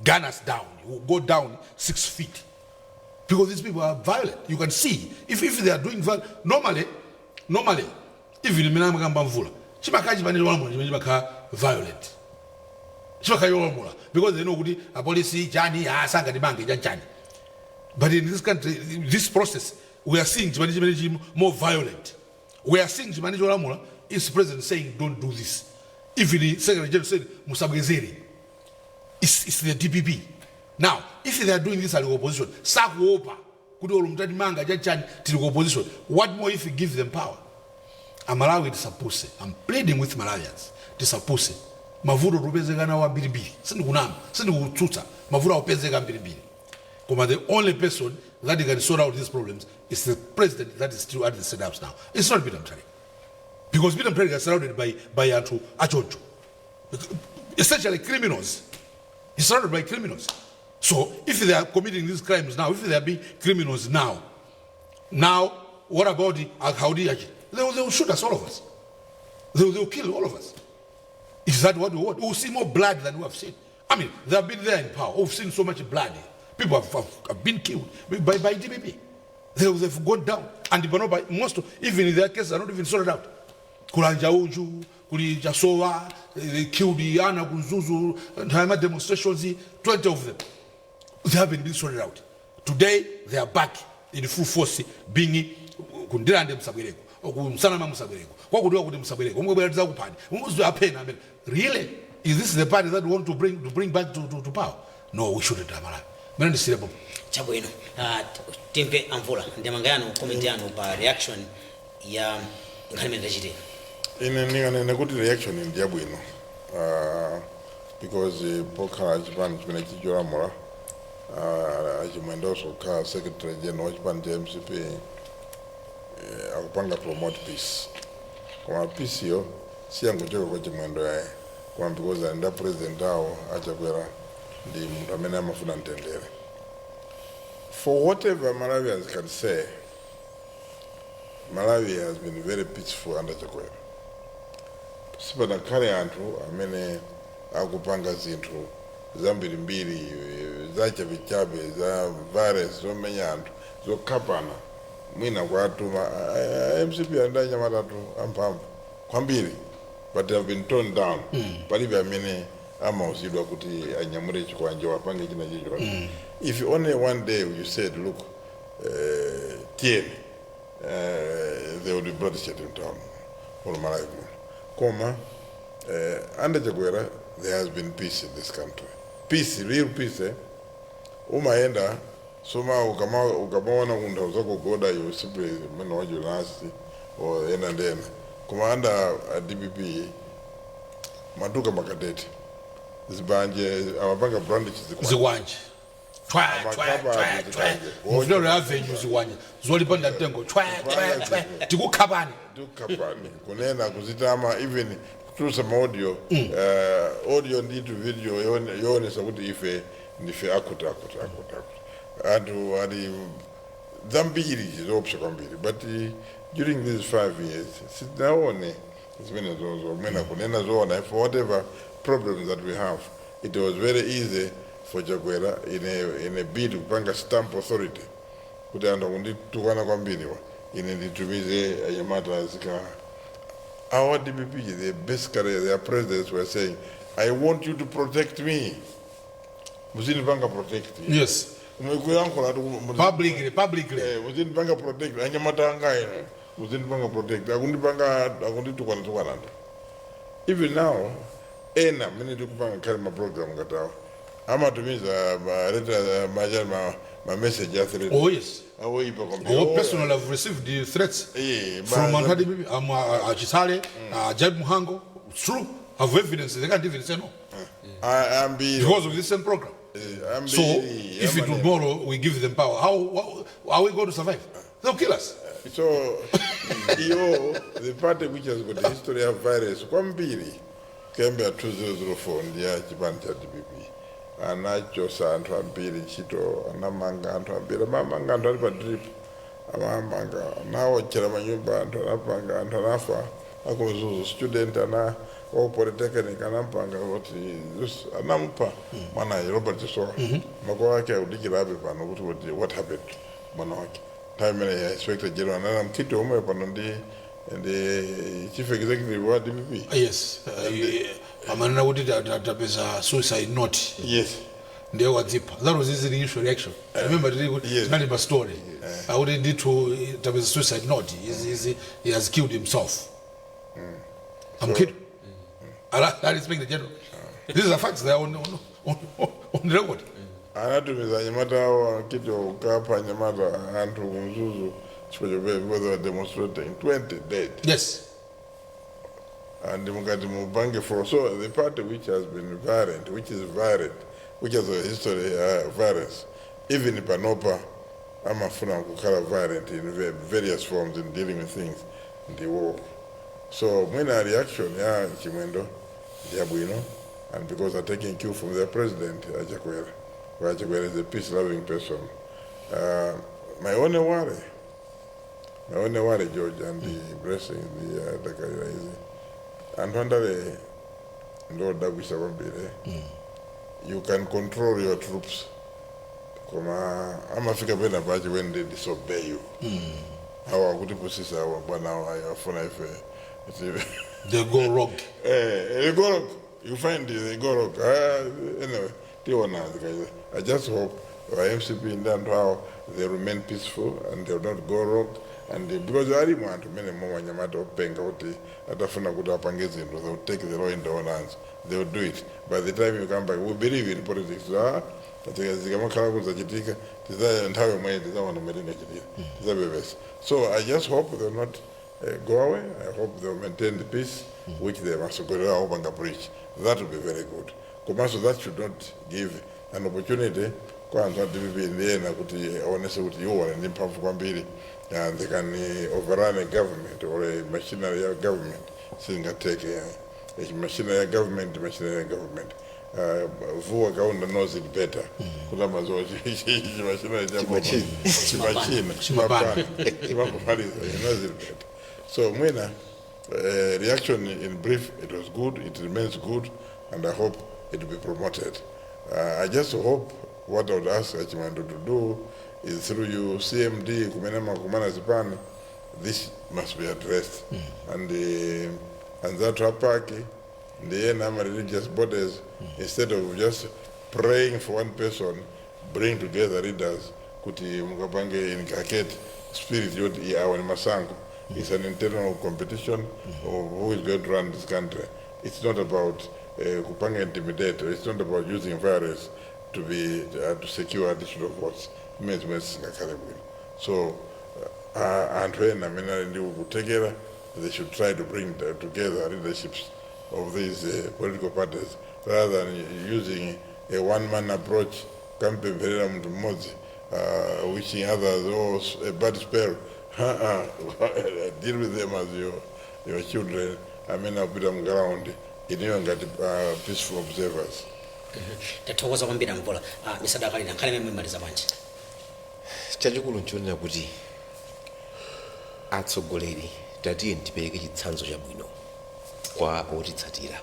gun us down. We will go down 6 feet because these people are violent. You can see if they are doing violent. Normally, even imene amakamba Mvula, chimakhala chipani cholamula chimene chimakhala violent, chimakhala cholamula, because they know kuti apolisi chani asangatimange chanchani. But in this country, this process, we are seeing chipani chimene chili more violent. We are seeing chipani cholamula is president saying, "Don't do this." Even the secretary general said, "Musabwezere." It's the DPP. Now, if they are doing this ali opposition, sakuopa kuti olo mutatimanga chanchani, tili ku opposition. What more if you give them power? Amalawi tisapuse. I'm pleading with Malawians, tisapuse. Mavuto tupezeka nawo ambirimbiri. Sindikunama, sindikutsutsa, mavuto akupezeka ambirimbiri, koma the only person that can sort out these problems is the president that is still at the State House now. It's not Peter Mutharika, because Peter Mutharika is surrounded by anthu achoncho, essentially criminals. He's surrounded by criminals. So if they are committing these crimes now, if they are being criminals now, what about the Alkaudi? They will shoot us, all of us. They will kill all of us. Is that what we want? We'll see more blood than we have seen. I mean, they have been there in power. We've seen so much blood. People have been killed by DPP. They've gone down. And by most, even in their cases, are not even sorted out. Kuli Njauju, kuli Chasowa, they killed ana ku Mzuzu, nthawi demonstrations, 20 of them. They haven't been sorted out. Today, they are back in full force, being ku Ndirande musabwereko, ku Nsanama musabwereko, kwakudiwa kuti musabwereko, mungobwera tizakuphani, aphena amene. Really? Is this the party that we want to bring back to power? No, we shouldn't, Amalawi. Mene ndisirepo.
Chabwino. Timve Amvula, ndemanga yanu, comment yanu pa reaction ya nkhani imene tachitika.
Ine ndinganene kuti reaction ndi yabwino, because pokhala chipani chimene chicholamula, Achimwendonso kukhala secretary general wa chipani cha MCP, akupanga promote peace. Koma peace yo siyangochoka kwa Chimwendo yaye, koma because ali nda president awo Achakwera, ndi munthu amene amafuna mtendere. For whatever Malawians can say, Malawi has been very peaceful under Chakwera. Sipanakhale anthu amene akupanga zinthu zambirimbiri zachabechabe, za violence, zomenya anthu, zokhapana, mwina kwatuma MCP ali anyamatatu amphamvu kwambiri, but they have been toned down. Palibe amene amauzidwa kuti anyamule chikwanje, wapange china chicho. If only one day you said, "Look, tiyeni," there would be bloodshed in town or Malawi muno. Koma under Chakwera there has been peace in this country, peace, real peace, eh? Umaenda soma ukamaona kunthawi zakugoda, you simply mene wajulasi or ena ndi ena. Koma under DPP maduka makadeti zibanje amapanga brandish zikwanje.
Zikwanje. Chwa, chwa,
Amakaba
chwa, chwa.
zikwanje.
Mufilero Avenue zikwanje zolipanda mtengo, chwa, chwa, chwa, tikukhapani.
Tikukapani, kunena, kuzitama, even kutulusa maaudio, audio nditu video yoonesa kuti ife ndife akuti akuti akuti akuti anthu ali zambiri zoopsa kwambiri. But during these 5 years sitinaone zimene zozo. Mwina kunena zoona, for whatever problems that we have, it was very easy for Chakwera in a bid kupanga stamp authority kuti anthu akunditukwana kwambiriwa, ine nditumize anyamata zika. Our DPP, they basically, their presidents were saying, "I want you to protect me. Muzinipanga protect." Mukuyankhula
Publicly, publicly.
Muzinipanga protect anyamata anga ino. Muzindipanga protect, akundipanga, akunditukwana tukwana anthu. Even now, ena mene tikupanga khale ma program ngatawo amatumiza ma letter, ma message a threat.
Oh yes.
Awoipa kwambiri.
Oh, personally, I've received the threats from anthu a DPP, Achisale, Jaib Muhango. It's true. I've evidence. They can't even say no.
Ambiri.
Because of this same program.
Ambiri.
So if tomorrow we give them power, how are we going to survive? They'll kill us.
So iyo, the party which has got a history of violence kwambiri kuyambira 2004 ndiya chipani cha DPP. Anachosa anthu ambiri ntchito, anamanga anthu ambiri, amamanga anthu ali pa drip, amamanga, anawotchera manyumba anthu, anapanga anthu anafa aku Mzuzu, student ana wa polytechnic, anampanga kuti anamupha mwanayi Robert Chisowa. Makolo ake akudikirabe pano kuti what happened mwana wake. Nthawi imene ya inspector general anana mkhiti omwe pano ndi chief executive wa DPP.
Yes. Amanena kuti tapeza suicide note. Ndiye wadzipha. That was his initial reaction. I remember tili tinali pa story akuti ndithu tapeza suicide note. He has killed himself. I'm kidding. I respect the general. These are facts. They are on the record.
Anatumiza anyamata awo akiti kukapha anyamata anthu kuMzuzu chifukwa because they were demonstrating, 20 dead. And mukati mupange for, so the party which has been violent, which is violent, which has a history violence, even panopa amafuna kukhala violent in various forms in dealing with things, ndiwo. So mwina reaction ya Chimwendo ndiyabwino, and because they're taking cue from their president, Achakwera. Achakwera is a peace loving person. My only worry, my only worry, George, and the blessing, the Dakalira, is anthu andale ndodabwisa kwambiri. You can control your troops, koma amafika pena pache when they disobey you. Awa akutipusisa awa bwana, awa afuna ife.
They go rogue.
Eh, they go rogue. You find they go rogue. Anyway, tiona zikaza. I just hope our MCP ndi anthu awo, they remain peaceful and they will not go rogue, and because alimo anthu mene momwe anyamata openga kuti atafuna kuti apange zinthu, they will take the law in their own hands, they will do it. By the time you come back, we believe in politics. Ah, zikamakhala kuzachitika tiza nthawi yomwe tizaona mmene tingachitika, tizapepesa. So I just hope they will not go away. I hope they will maintain the peace which they masogolera awo panga preach. That will be very good. Komanso that should not give an opportunity kwa anthu a DPP ndi ena kuti aonese kuti iwo ali ndi mphamvu kwambiri and they can overrun a government or a machinery ya government. Singateke machinery ya government, machinery ya government. Vuwa Kaunda knows it better kuti amaziwa machinery cha boma chimachina.
Chimapana.
Chimapamaliza. He knows it better. So mwina reaction in brief, it was good, it remains good, and I hope it will be promoted. I just hope, what I would ask Achimwendo to do is through you, CMD, kumene makumana zipani, this must be addressed. And anzathu a PAC ndi ena ama religious bodies, instead of just praying for one person, bring together leaders kuti mukapange inculcate spirit yoti awa ni masankho. It's an internal competition of who is going to run this country. It's not about kupanga intimidate. It's not about using violence to secure additional votes. Imene zimene sizingakhale bwino. So anthu ena amene ali ndi kuthekera, they should try to bring together leaderships of these political parties rather than using a one man approach, kampempherera munthu mmodzi, wishing others, oh, a bad spell. Deal with them as your children amene akupita mground, ineyo ngati peaceful observers.
Tathokoza kwambiri, Amvula. Misadakalira nkhani imene muyimaliza bwanji?
Chachikulu nchonena kuti atsogoleri, tatiye tipereke chitsanzo chabwino kwa otitsatira,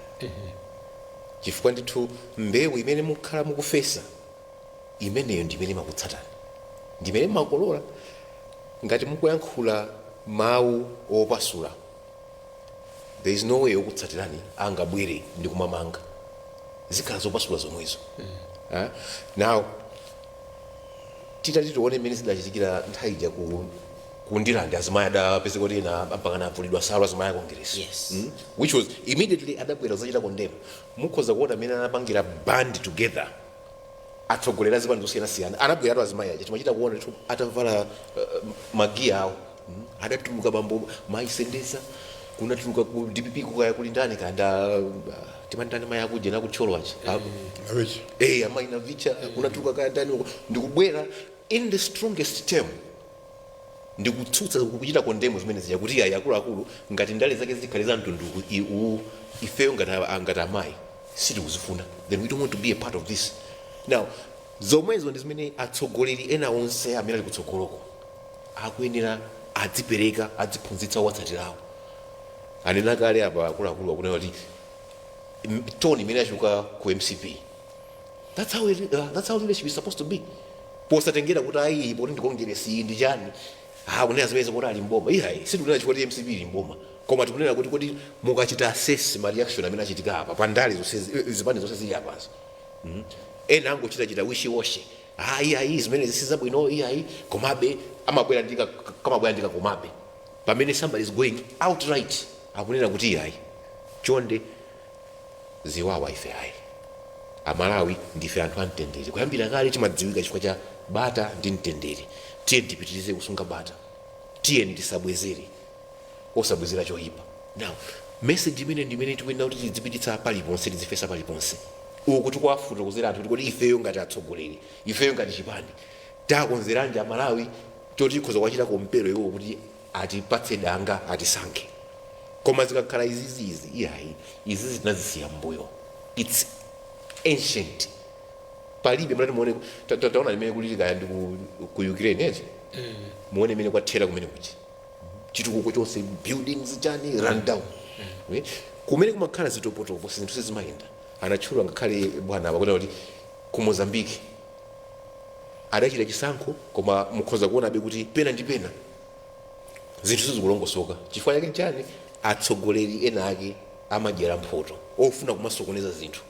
chifukwa ndithu mbewu imene mukhala mukufesa imeneyo ndi imene imakutsatani, ndi imene mmakolola. Ngati mukuyankhula mawu opasula, there is no way okutsatirani angabwere ndi kumamanga, zikhala zopasula zomwezo. Ah, now titati tione mmene zidachitikira nthawi ija ku Kundilande azimayi adapezeka kuti ena mpakana avulidwa salo, azimayi a Congress. Which was immediately adabwera kuzachita condemn. Mukhoza kuona amene anapangira band together, atsogoleri azipani zosiyanasiyana anabweratu. Azimayi aja timachita kuona ndithu atavala magiya awo. Adatuluka bambo maisendeza, kunatuluka ku DPP kukaya kuli ndani kanda, timandani mayi akuje nakutcholo aja.
Navicha.
Eh, amayi Navicha. Kunatuluka kaya ndani uko, ndikubwera in the strongest term ndikutsutsa, kuchita condemn zimene zija, kuti ayi, akuluakulu, ngati ndale zake zikhale za mtundu uwu, ifeyo ngati amayi sitikuzifuna, then we don't want to be a part of this. Now zomwezo ndi zimene atsogoleri ena onse amene ali kutsogoloko akuyenera adzipereka, adziphunzitsa owatsatirawo. Anena kale apa akuluakulu, akunena kuti tone imene yachoka ku MCP, that's how leadership is supposed to be, posatengera kuti ayi, poti ndi Congress, ndi chani, ah, kunena zimene kuti ali mboma. Iyayi, sitikunena chifukwa kuti MCP ili mboma, koma tikunena kuti kodi mukachita assess ma reaction amene achitika apa pandale zonse, zipani zonse zili apazo, Ena angochitachita wishy-washy, ah, iyayi, zimene zisizabwino, iyayi, komabe amabwera ndika kamabwera ndika. Komabe pamene somebody is going outright, akunena kuti iyayi, chonde, ziwawa ife ayi, Amalawi ndife anthu amtendere, kuyambira kale timadziwika chifukwa cha bata ndi mtendere, tiye tipitirize kusunga bata, tiyeni tisabwezere, osabwezera choyipa. Now message imene ndi imene tikuyenera kuti tidzipititsa paliponse, tidzifesa paliponse uku tikuwafotokozera anthu kuti ifeyo ngati atsogoleri, ifeyo ngati chipani, takonzeranji Amalawi choti tikhoza kuwachita compel iwo kuti atipatse danga, atisankhe. Koma zikakhala izizizi, iyayi, izizi tinazisiya mbuyo, it's ancient, palibe. Mnati muone, taona limene kulili kaya ndi ku Ukraine eti, muone imene kwathera kumene kuchi chitukuko chonse, buildings chani, run down. Eh, kumene kumakhala zitopotopo, zinthu sizimayenda. Anatchula ngakhale bwana apa kuti ku Mozambique adachita chisankho, koma mukhoza kuonabe kuti pena ndi pena zinthu sizikulongosoka. Chifukwa chake nchani? Atsogoleri ena ake amadyera mphoto, ofuna kumasokoneza zinthu.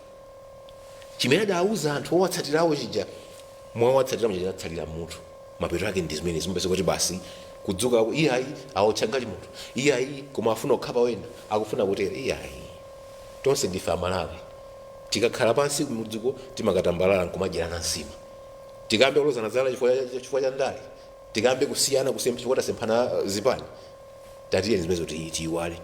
Chimene adawuza anthu owatsatirawo chija, mwawatsatira muja, chinatsalira mutu. Mapeto ake ndi zimene zimapeza kuti basi kudzuka, iyayi, awotcha galimoto, iyayi, koma afuna kukhapa wena, akufuna kutera. Iyayi, tonse ndife Amalawi. Tikakhala pansi kumudziko timakatambalala nkumadyerana nsima. Tikambe kulozana zala chifukwa cha ndale, tikambe kusiyana chifukwa tasemphana zipani, tatiyeni zimenezo tiyiwale.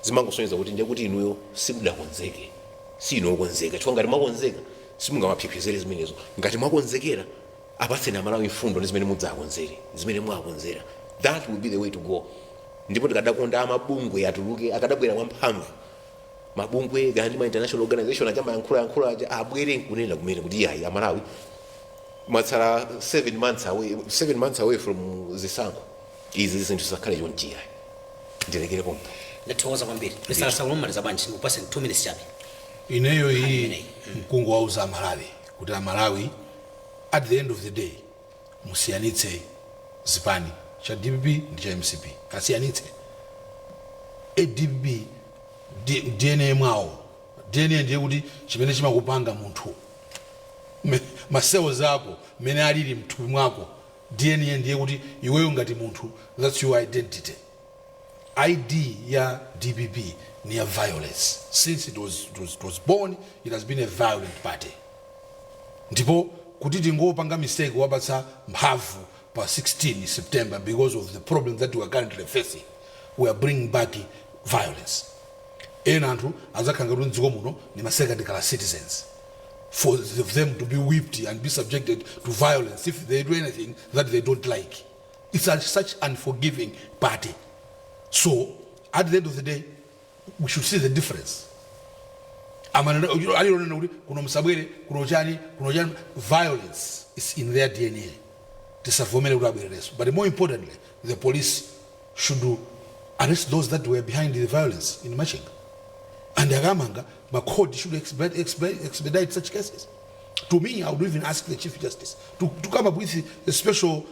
Zimangosonyeza kuti ndiye kuti inuyo simudakonzeke, sinu okonzeka, chifukwa ngati mwakonzeka simungamapyepyezere zimenezo. Ngati mwakonzekera, apatseni Amalawi mfundo ndi zimene mudzakonzere, zimene mwakonzera. That will be the way to go. Ndipo tikadakonda amabungwe atuluke, akadabwera mwamphamvu mabungwe kandi ma international organization aja mayankhula yankhula aja, abwere nkunena kumene kuti iyayi, Amalawi, mwatsala 7 months away, 7 months away from zisankho, izi zinthu zisakhale chonchi, iyayi. Ndilekere pompo.
Ndathokoza kwambiri. Mr Sakulumaliza bwanji? Ndikupaseni 2 minutes chabe.
Ineyo iyi
imeneyi.
Mkungu wauza Amalawi kuti Amalawi, at the end of the day, musiyanitse zipani cha DPP ndi cha MCP, asiyanitse. ADPP DNA mwawo, DNA ndiye kuti chimene chimakupanga munthu, ma cells ako mmene alili mthupi mwako, DNA ndiye kuti iweyo ngati munthu, that's your identity. ID ya DPP ni ya violence. Since it was born, it has been a violent party. Ndipo kuti tingopanga mistake wapatsa mphamvu pa 16 September, because of the problem that we are currently facing, we are bringing back violence. Ena anthu adzakhala ngati mdziko muno ni ma second class citizens, for them to be whipped and be subjected to violence if they do anything that they don't like. It's such unforgiving party. So at the end of the day, we should see the difference. Alilonena kuti kuno msabwere, kuno chani, kuno chani, violence is in their DNA. Tisavomere kuti abwerereso. But more importantly, the police should arrest those that were behind the violence in Machinga, and akamanga, ma court should expedite such cases. To me, I would even ask the Chief Justice to come up with a special,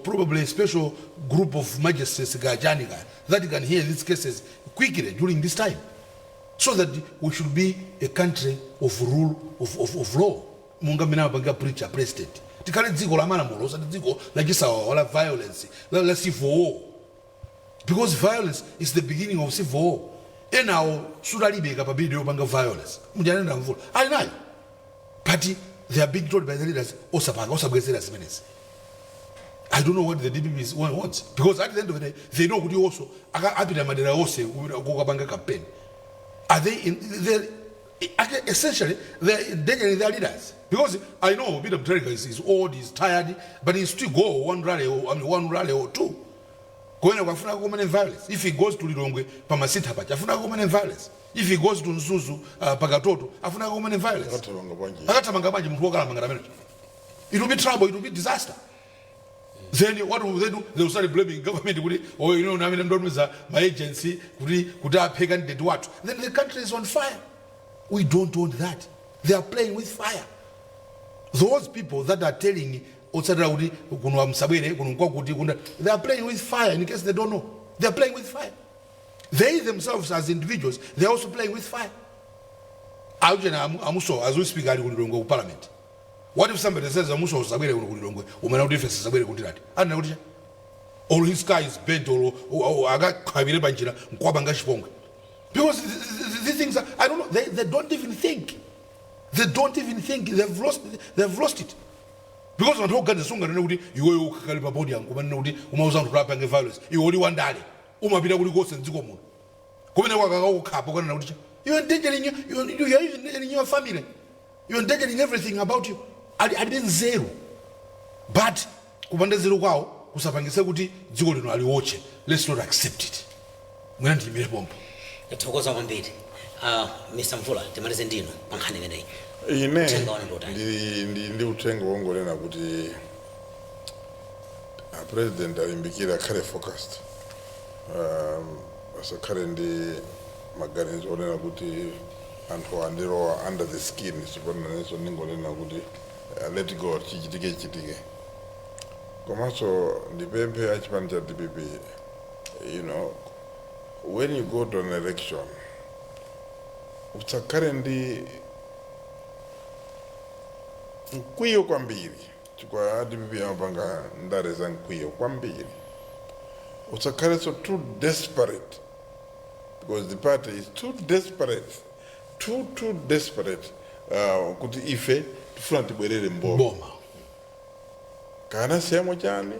probably a special group of magistrates gajani that can hear these cases quickly during this time, so that we should be a country of rule of law. Munga mmene amapanga preacher president, Tikhale dziko la malamulo, osati dziko lachisawawa, la violence, la civil war, because violence is the beginning of civil war. Enawo sudalibe capability yopanga violence. Mujanena Mvula ali nayo, but they are being told by the leaders osapanga, osabwezera zimenezi. I don't know what the DPP wants, because at the end of the day they know kuti also apita madera onse kukapanga campaign. Are they in, they're, actually, essentially they're endangering their leaders, because I know Peter Mutharika is old, he's tired, but he still go one rally or, I mean, one rally or two. Kuena kwafuna kukomane violence. If he goes to Lilongwe pamasitha pacha, afuna kukomane violence. If he goes to Mzuzu, pakatoto, afuna kukomane violence.
Akathamanga bwanji?
Akathamanga bwanji munthu wokalamba amene? It will be trouble, it will be disaster. Then what will they do? They will start blaming government kuti, oh, namene mndotumiza ma agency kuti aphe candidate wathu. Then the country is on fire. We don't want that. They are playing with fire, those people that are telling otsatira kuti kuno msabwere, kuno nkwakuti kuna. They are playing with fire. In case they don't know, they are playing with fire. They themselves as individuals, they are also playing with fire. Auchena amuso, as we speak, ali kulilongwe ku parliament. What if somebody says, "Amuso, usabwere kuno kulilongwe," umene kuti ife sisabwere kundirati anena kuti cha or his car is bent or akakhabire panjira nkwapanga chipongwe? Because these things are, I don't know, they don't even think. They don't even think. They've lost it, because anthu oganiza sunganene kuti iweyo ukhakale pa podium kumanena kuti umauza anthu kuti apange violence. Iwe uli wandale, umapita kulikonse mdziko muno kumene kwakakakukhapa ukanena kuti cha you're endangering you, you're even endangering your family, you're endangering everything about you. Alibe nzeru, but kupanda nzeru kwawo kusapangise kuti dziko lino aliwotche. Let's not accept it. Mwina ndiyimire pompo.
Tathokoza kwambiri. Mr Mvula, timalize ndinu pa nkhani imeneyi.
Ine
Uthenga wanu ndi utani?
ndi uthenga wongonena kuti a president alimbikire, akhale focused, asakhale ndi maganizo onena kuti anthu andilowa under the skin. Sipananenso ndingonena kuti let go, chichitike chichitike. Komanso ndipemphe achipani cha DPP, when you go to an election, usakhale ndi mkwiyo kwambiri, chifukwa DPP amapanga ndale za mkwiyo kwambiri. Usakhalenso too desperate, because the party is too desperate, too too desperate, kuti ife tifuna tibwerere mboma.
Boma.
Kana siyamo chani?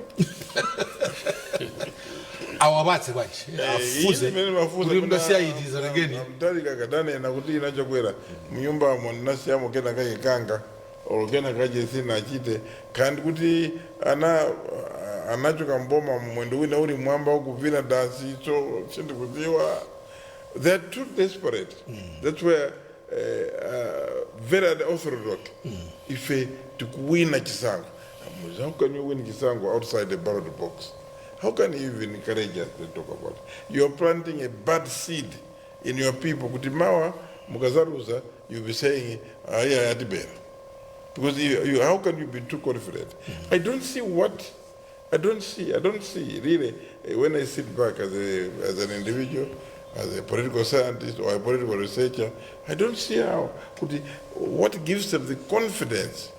Awapatse bwanji, afuze kuti mndasiya iti zalengeni.
Mtalika kadanena kuti inachokwera munyumbamo, ndinasiyamo kena kake kanga or kena kache sinachite kandi kuti ana anachoka mboma, mwendo wina uli mwamba ukuvina dansi. So sindikudziwa, they're too desperate. That's where very unorthodox. Ife tikuwina chisankho. How can you win chisankho outside the ballot box? How can you even encourage us to talk about it? You're planting a bad seed in your people kuti mawa mukazaluza, you'll be saying, "Aya yatibera." Because how can you be too confident? I don't see what I don't see really, when I sit back as an individual, as a political scientist or a political researcher, I don't see how kuti what gives them the confidence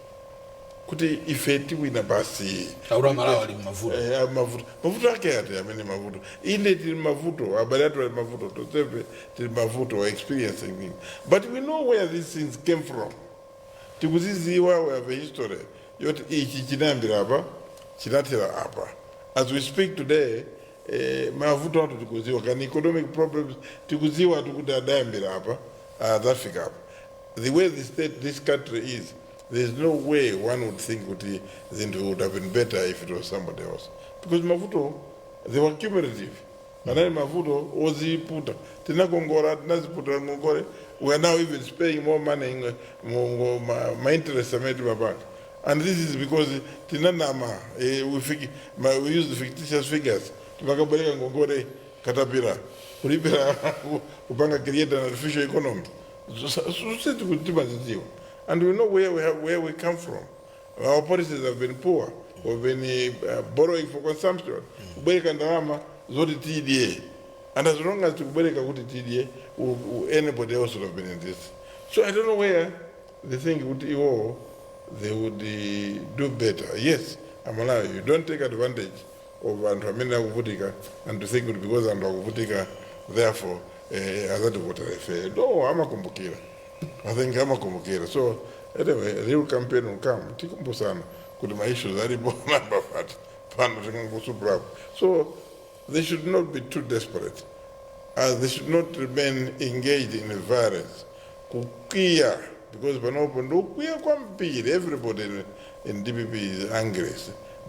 kuti ife tiwina basi.
Aura Malawi ali mmavuto.
Eh, mavuto, mavuto ake ati amene mavuto? Inde tili mavuto, abale athu ali mavuto, tonsefe tili mavuto, we're experiencing things, but we know where these things came from. Tikuziziwa, we have a history yoti ichi chinayambira apa, chinathera apa. As we speak today, mavuto athu tikuziwa kani, economic problems tikuziwa tikuti adayambira apa, adzafika apa. The way the state this country is, there's no way one would think kuti zinthu would have been better if it was somebody else, because mavuto, they were cumulative. Anali mavuto oziputa, tinakongola, tinaziputa ngongole. We are now even paying more money in ma interest amene timapanga, and this is because tinanama, we use the fictitious figures, timakabwereka ngongole katapira kulipira, kupanga create an artificial economy. Timazidziwa and we know where we come from. Our policies have been poor. We've been borrowing for consumption, kubwereka ndalama zoti tidye, and as long as tikubwereka kuti tidye, anybody else would have been in this. So I don't know where they think kuti iwowo They would do better. Yes, Amalawi, you don't take advantage of anthu amene akuvutika and to think kuti because anthu akuvutika, therefore azativotera ife. No, amakumbukira. I think amakumbukira. So anyway, real campaign will come. Tikumbusana kuti ma issues alipo namba pati pano tingangosupurapo. So they should not be too desperate. They should not remain engaged in violence. Kukwiya, because panopo ndikukwiya kwambiri. Everybody in DPP is angry,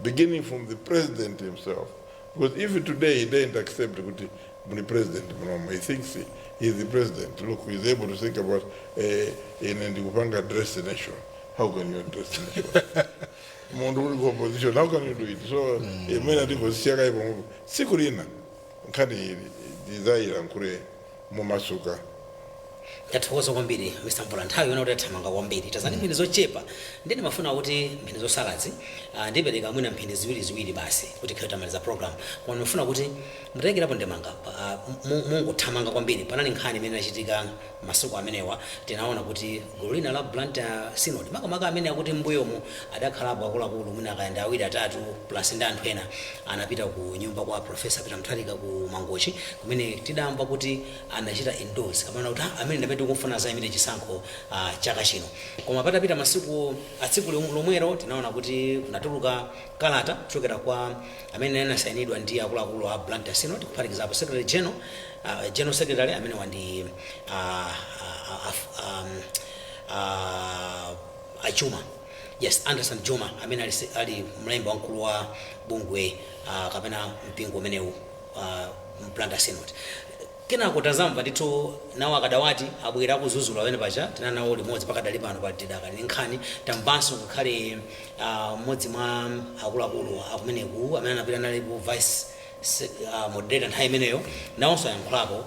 beginning from the president himself. Because if today he didn't accept kuti muli president munomo, he thinks he is the president. Look, he's able to think about ine ndikupanga address the nation. How can you address the nation? Munthu uli ku opposition, how can you do it? So imene atingozisiya ipo, tsiku lina nkhani ili ndizayilankhule mumasuka.
Tathokoza kwambiri, Mr Mvula. Nthawi yona kuti athamanga kwambiri, tazani mphindi zochepa. Ndine mafuna kuti mphindi zosalazi ndipereka mwina mphindi ziwiri ziwiri basi kuti khiyo tamaliza program, koma ndimafuna kuti mutengerapo ndemanga mungothamanga kwambiri. Panali nkhani imene inachitika masiku amenewa. Tinaona kuti gulu lina la Blantyre Synod, makamaka amene akuti mbuyomu adakhalapo akuluakulu mwina akayenda awiri atatu plus ndi anthu ena, anapita ku nyumba kwa Professor Peter Mutharika ku Mangochi, kumene tidamva kuti anachita endorse kapena kuti amene ndamene tikufuna zayimire chisankho chaka chino. Koma patapita masiku, atsiku lomwero tinaona kuti kunatuluka kalata kuchokera kwa amene anasayinidwa ndi akuluakulu a Blantyre Synod, kuphatikizapo secretary general, general secretary amene wandi achuma, yes, Anderson Juma, amene ali mlembi wamkulu wa bungwe kapena mpingo umenewu, Blantyre Synod. Kenako tazamva ndithu nawo akadawati abwera akuzuzula pamene paja tinali nawo limodzi. Pakadali pano pa tidaka ndi nkhani. Tamvanso ngakhale mmodzi mwa akuluakulu akumeneku amene anapita nalipo vice moderator nthawi imeneyo, nawonso ayankhulapo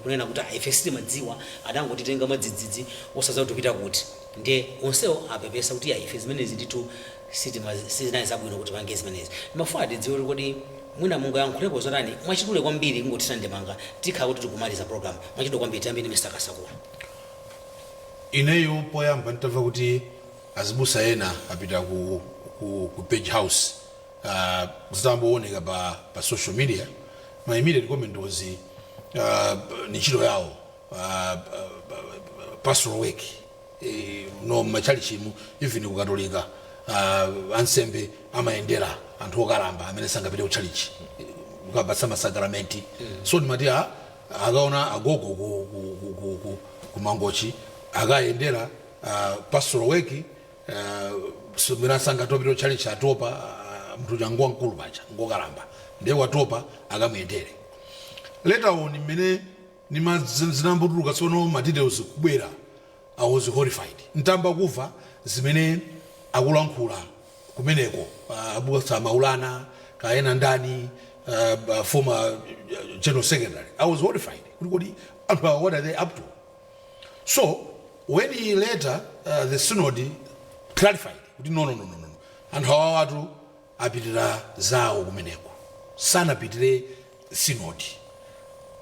kunena kuti ife sitimadziwa, adangotitenga mwadzidzidzi osadziwa kuti tipita kuti. Ndiye onsewo apepesa kuti ife zimenezi ndithu sizinali zabwino kuti pange zimenezi. Mafuna tidziwe kuti kodi mwina mungayankhulepo zotani mwachidule kwambiri, kungothira ndemanga, tikhala kuti tikumaliza program. Mwachidule kwambiri, tiyambe ndi Mr Kasakula.
Ineyo poyamba nditamva kuti azibusa ena apita ku Page House, zitambooneka pa social media, my immediate comment was ni ntchito yawo, pastoral work. No, machalichimu, even kukatolika, ansembe amayendera anthu okalamba amene sangapite kutchalichi kukapatsa masakramenti. So ndimati akaona agogo ku Mangochi akayendera, pastoral work. So mwina sangatopita kutchalichi, atopa, munthu uja ngwamkulu paja, ngokalamba, ndiye watopa, akamuyendere. Later on mmene zinambutuluka tsono ma details kubwera, I was horrified ntamba kuva zimene akulankhula kumeneko, abusa Maulana kaena ndani, former general secretary. I was horrified kuti kodi anthu awa, what are they up to? So when he later, the synod clarified kuti no, no, no, no, no, anthu awa watu apitira zawo kumeneko, sanapitire synod,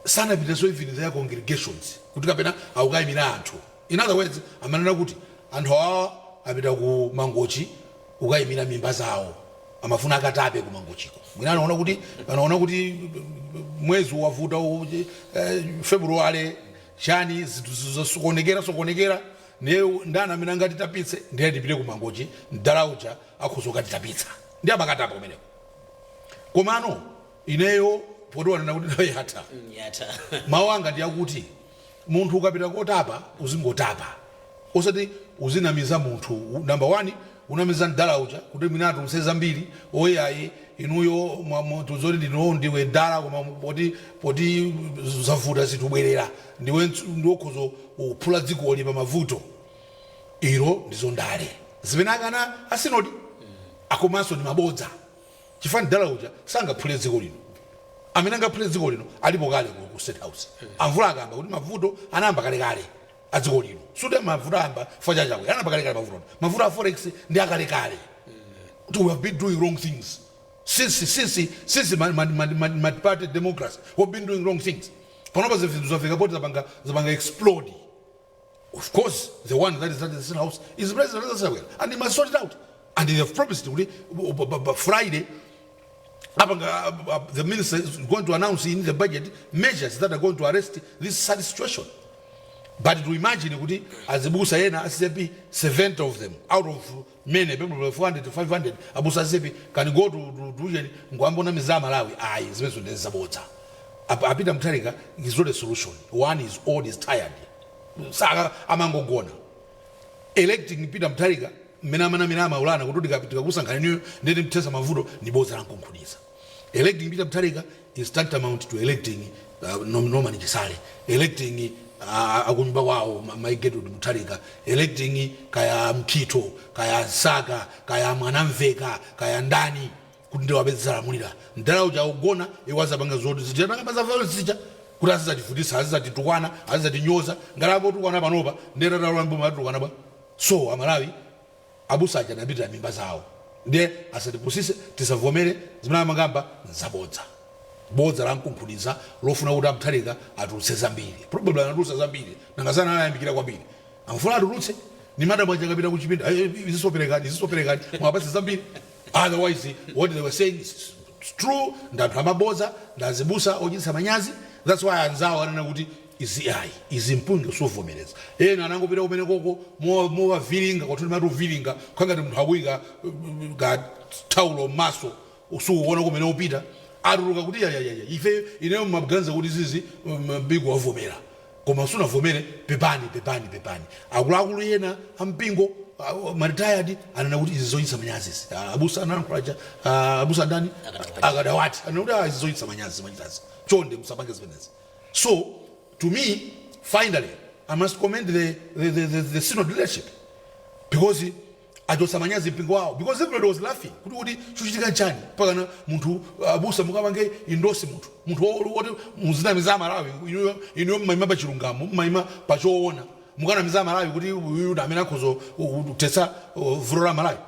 sanapitirenso even their congregations kuti kapena akukayimira anthu. In other words, amanena kuti anthu awa apita ku Mangochi kukayimira mimba zawo, amafuna akatape ku Mangochiko. Mwina anaona kuti mwezi wavuta, February chani, zinthu zosokonekera sokonekera, ndiye ndani amene angatitapitse? Ndiye tipite ku Mangochi, mdala uja akhoza kukatitapitsa. Ndi amakatapa kumeneko. Komano ineyo, poti wanena kuti nthawi yatha,
Yatha.
Mawu anga ndi akuti munthu ukapita kotapa uzingotapa, osati uzinamiza munthu. Number one, unamiza mdala uja kuti mwina atulutse zambiri oyayi inuyo tuzoti ndino ndiwe mdala, koma poti zavuta zinthu, bwerera, ndiwe ndiwokhoza kuphula dzikoli pa mavuto. Ilo ndizo ndale zimene akana asinodi, akomanso ndi mabodza, chifukwa mdala uja sangaphule dziko lino. Amene angaphule dziko lino alipo kale ku State House. Amvula akamba kuti mavuto anayamba kalekale a dziko lino, suti mavuto ayamba chifukwa cha Chakwera, anayamba kalekale mavuto. Mavuto a forex ndi akalekale, kuti we have been doing wrong things since multi-party democracy. We've been doing wrong things. Panopa zinthu zafika poti zapanga explode. Of course, the one that is at the State House is President Chakwera, and he must sort it out. And they have promised kuti Friday apanga, the minister is going to announce in the budget measures that are going to arrest this sad situation. But to imagine kuti azibusa ena a CCAP, 70 of them out of many people, 400 to 500 abusa a CCAP, can go to ujeni ngwambona miza Malawi, ayi, zimenezo ndezabodza. A Peter Mutharika is not a solution. One is old, is tired, saka amangogona. Electing Peter Mutharika mmene amanamira amaulana kuti tikakusankhani niyo ndeti mthesa mavuto ni bodza lankunkhuniza. Electing Peter Mutharika is tantamount to electing Norman Chisale, electing akunyumba kwawo Mai Gertrude Mutharika, electing kaya Mkhito, kaya Saka, kaya Mwanamveka, kaya ndani, kuti ndiwapezera mdala uja ugona iwazapanga zoti zijanakamba za violence zija kuti azizativutisa, azizatitukwana, azizatinyoza. Ngati apotukwana panopa, ndetatalambo atukwana bwa. So Amalawi, abusa aja anapitira mimba zawo, ndiye asatipusise, tisavomere zimene amangamba, nzabodza, bodza lankunkhuniza lofuna kuti amutharika atulutse zambiri. Probably anatulutsa zambiri, nangasana anayambikira kwambiri, amafuna atulutse ni madamu aja akapita kuchipinda, "Eh, izisoperekani, izisoperekani, mwapatse zambiri." Otherwise, what they were saying is true. Ndi anthu amabodza, ndi azibusa ochititsa manyazi. That's why anzawo anena kuti izi ayi, izi mpunge suvomereza. Ena anangopita kumene koko mowavilinga kwathu, mati uvilinga khangati munthu akuyika ka thaulo m'maso, usukuona kumene upita. Atuluka kuti yayayaya, ife ineyo maganiza kuti zizi mpingo wavomera, koma sunavomere, pepani, pepani, pepani. Akuluakulu ena ampingo ma retired anena kuti izi zochititsa manyazi izi. Abusa analankhulaja, abusa ndani? Akadawati anena kuti izi zochititsa manyazi machitazi, chonde musapange zimenezi. So to me, finally, I must commend the synod leadership because achotsa manyazi mpingo wawo, because everybody was laughing kuti chuchitika nchani pakana munthu abusa mukapange endorse munthu woti muzinamiza Malawi. Inuyo mmayima pa chilungamo, mmayima pa choona, mukanamiza Malawi kuti uyu ndi amene akhoza kuthetsa vuto la Malawi.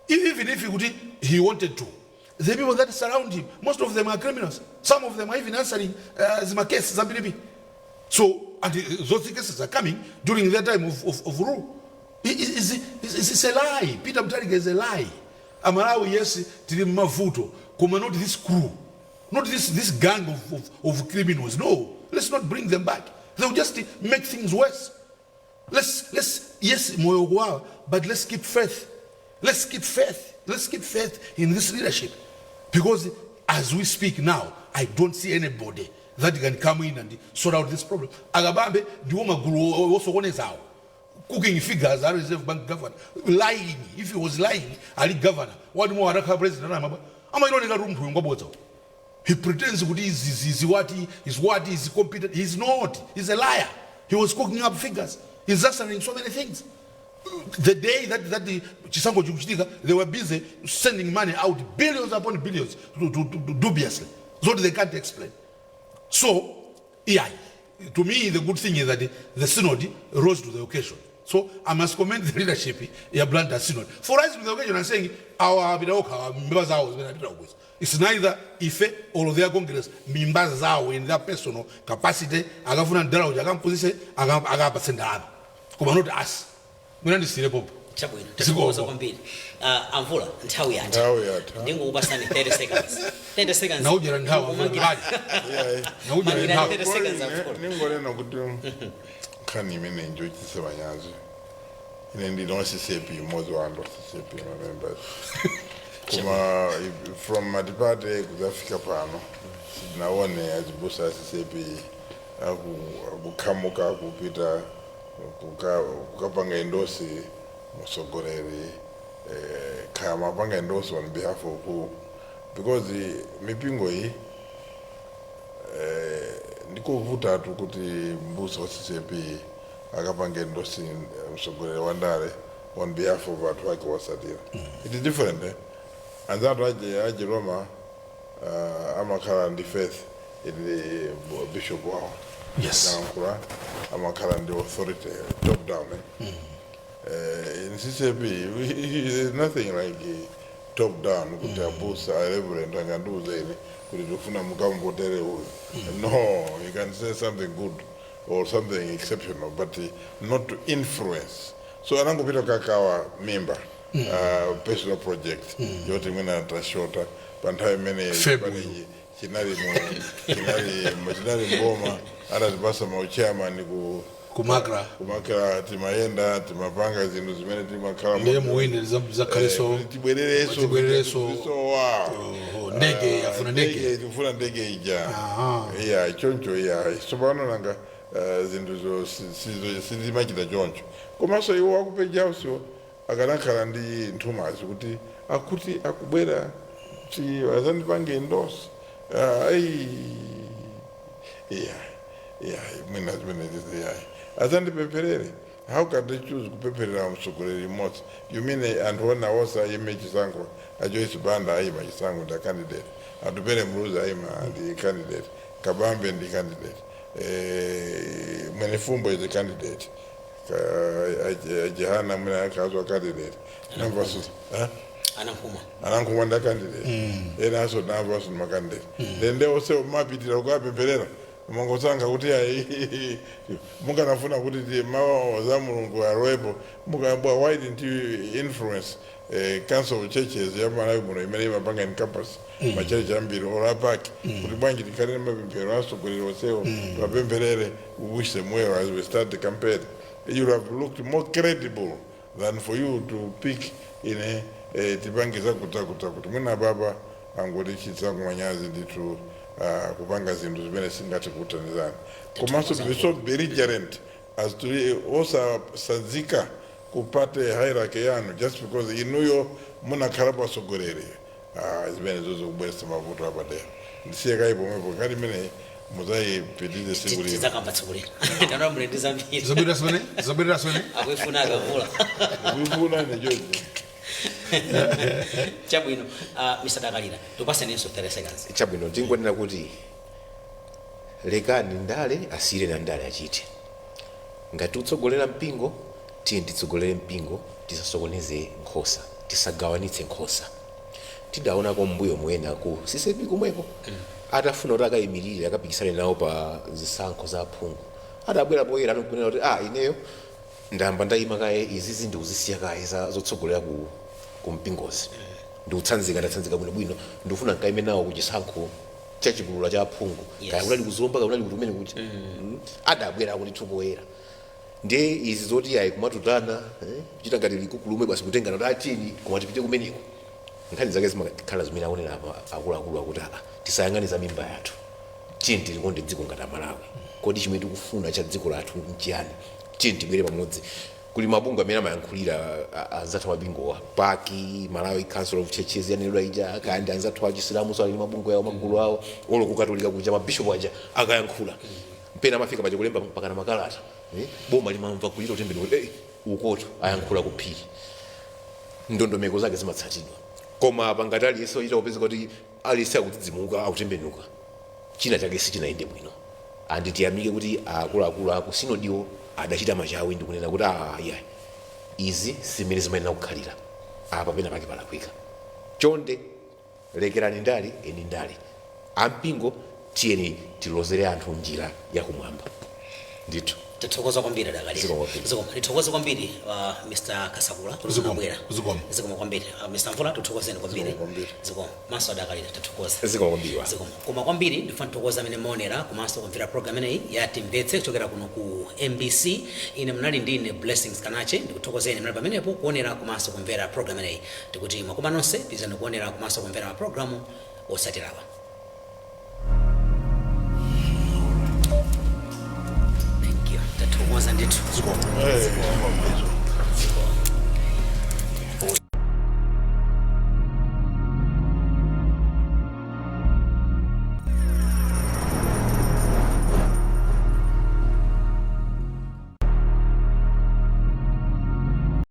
Even if kuti he wanted to, the people that surround him, most of them are criminals. Some of them are even answering zima case zambirimbiri. So, and those cases are coming during their time of rule. It's a lie. Peter Mutharika is a lie. Amalawi, yes, tili mmavuto, koma not this crew, not this gang of criminals. No, let's not bring them back. They will just make things worse. Let's, yes, moyo kuwawa, but let's keep faith. Let's keep faith. Let's keep faith in this leadership. Because as we speak now, I don't see anybody that can come in and sort out this problem. Akabambe ndiwo magulu osokonezawo. Cooking figures, a Reserve Bank governor, lying. If he was lying, ali governor. What more atakhala president amaba? Amaioneka kuti munthu uyu ngwabodza. He pretends kuti is what is competent. He's not. He's a liar. He was cooking up figures. He's answering so many things. The day that the chisankho chikuchitika, they were busy sending money out, billions upon billions, to dubiously. So they can't explain. So, yeah, to me, the good thing is that the synod rose to the occasion. So I must commend the leadership ya Blantyre Synod for rising to the occasion and saying our apita mimba zawo zimene apita kukweza. It's neither ife or their congress, mimba zawo in their personal capacity, akafuna ndala uja akamphunzitse, akapatse ndalama. Koma not us. Mwina ndisire popo.
Chabwino.
Zikomo.
Tathokoza kwambiri. Amvula, nthawi yatha.
Nthawi yatha.
Ndingokupasani 30 seconds, 30 seconds.
Naujera nthawi.
Kumangira-
Mbali. Naujera
Mangira
nthawi.
30 seconds, Amvula.
Ningonena kuti nkhani imene njochititsa manyazi. Ine ndine wa CCAP, mmodzi wa anthu wa CCAP, ma members, koma from multiparty kuzafika pano sitinaone azibusa a CCAP akukhamuka kupita kukapanga endorse mtsogoleri, kaya mapanga endorse on behalf of who? Because mipingo iyi, ndikuvutatu kuti mbusa wa CCAP akapange endorse mtsogoleri wa ndale on behalf of anthu ake wasatira. It is different, eh? Anzathu aje Roma amakhala ndi faith in the bishop wawo. Akalankhula amakhala ndi authority top down, eh? In CCAP there's nothing like top down kuti abusa, a reverend angandiuze ine kuti ndikufuna mukamvotere uyu. No, you can say something good. or something exceptional, but not to influence. So anangopita kakawa mimba, personal project yoti mwina tashota pa nthawi imene
February.
chipani chinali chinali mboma, atatipasa mauchairman ku
Kumakra.
Kumakra, timayenda, timapanga zinthu zimene timakhala.
Ndiye muwine zakhaleso.
Tibwerereso.
Tibwerereso.
Sowa.
Oho, ndege, afuna ndege.
Tikufuna ndege ija.
Aha.
Iya, choncho, iya. Tsopano nanga zinthuzo sizimachita choncho. Komanso iwo aku Page House akanakhala ndi nthumazi kuti akuti akubwera ti azandipange endorse. Ayi, iya, iya, mwina zimene zizi, ayi, azandipempherere. How can they choose kupempherera mtsogoleri mmodzi? You mean anthu ona onse ayime chisankho? A Joyce Banda ayima chisankho, ndi candidate. Atupele Muluzi ayima, ndi candidate. Kabambe ndi candidate. Mwenifumbo is a candidate. Jehana mwina akazwa candidate. Namvaso, eh?
Anankhumwa.
Anankhumwa nda candidate. Ena aso namvaso ndi macandidate. Then nde onse mapitira kukapempherera, mangosankha kuti ayi, mukanafuna kuti ti mawu za Mulungu alowepo mukabwa, why didn't you influence Council of Churches ya Malawi muno imene imapanga encompass machechi ambiri, or APAC, kuti bwanji tikhale mapemphero atsogoleri onsewo, tiwapempherere, we wish them well as we start the campaign? You would have looked more credible than for you to pick ine tipange zakuti zakuti zakuti. Mwina baba angotichitsa kumanyazi ndithu, kupanga zinthu zimene singathe kuthandizana. Komanso to be so belligerent as to osasanzika ku party hierarchy yanu just because inuyo munakhala pasogoleri, zimene zozikubweretsa mavuto apadera. Ndisiye kayi pomwepo, ngati imene muzayipitirize tsiku lino.
Tidzakamba tsiku lina, ndanola muli ndi zambiri.
Zabwerera sone, zabwerera sone.
Akuifuna akavula.
Kuifuna ine George.
Chabwino, Mr Dakalira, tipaseninso 30 seconds.
Chabwino, tingonena kuti lekani ndale asiyire na ndale achite. Ngati utsogolera mpingo, tiye titsogolere mpingo, tisasokoneze nkhosa, tisagawanitse nkhosa. Tidaonako mbuyo mwena ku CCAP komweko, atafuna kuti akayimirire, akapikisane nawo pa zisankho za aphungu, adabwera poyera atikunena kuti, ah, ineyo ndayamba ndayima kaye, izizi ndikuzisiya kaye zotsogolera ku mpingozi, ndikutsanzika, ndatsanzika bwinobwino, ndikufuna nkayime nawo ku chisankho chachipulula cha aphungu. Kaya kunali kuzomba, kaya kunali kuti kumene kuti. Adabwera kuti poyera. Ndiye izi zoti ayi kumatutana, kuchita ngati likukulume basi, kutengana kuti atini, koma tipite kumeneko, nkhani zake zimakhala zimene aonera apa akuluakulu akuti aa, tisayang'ane za mimba yathu, tiye tilikonde dziko ngati Amalawi. Kodi chimene tikufuna cha dziko lathu nchiyani? Tiye tibwere pamodzi. Kuli mabungwe amene amayankhulira anzathu amabingowa, PAC, Malawi Council of Churches yanenedwa ija, kaya ndi anzathu achisilamu so ali ndi mabungwe awo, magulu awo, olo kukatolika kuja mabishopu aja akayankhula, mpena amafika paja kulemba mpakana makalata, eh? Boma limamva kuchita kutembera kuti ukoto ayankhula kuphiri, ndondomeko zake zimatsatidwa. Koma apa ngati aliyense ochita kupeza kuti aliyense akudzidzimuka, akutembenuka, china chake sichinayende bwino. Anditiyamike kuti akuluakulu aku sinodiwo adachita machawi ndikunena kuti aa, iya, izi simene zimayenera kukhalira, apa pena pake palakwika. Chonde lekerani ndale eni ndale. Ampingo tiyeni tilozere anthu njira yakumwamba ndithu.
Tithokoza kwambiri, Dakalira.
Zikomo kwambiri.
Zikomo. Tithokoze kwambiri Mr Kasakula kuti
Zikomo.
munabwera.
Zikomo.
Zikomo kwambiri. Mr Mvula, tithokozeni kwambiri.
Zikomo kwambiri.
Zikomo maso, Adakalira, tathokoza.
Zikomo kwambiri wa.
Zikomo. Koma kwambiri ndifuna ndithokoza amene maonera komanso kumvera program imeneyi ya Timvetse kuchokera kuno ku MBC. Ine munali ndine Blessings Kanache, ndikuthokozeni mnali pamenepo kuonera komanso kumvera program imeneyi. Tikuti mwakoma nonse, pitirizani kuonera komanso kumvera mapulogalamu otsatirawa. Thank you, tathokoza ndithu.
Zikomo.
Zikomo.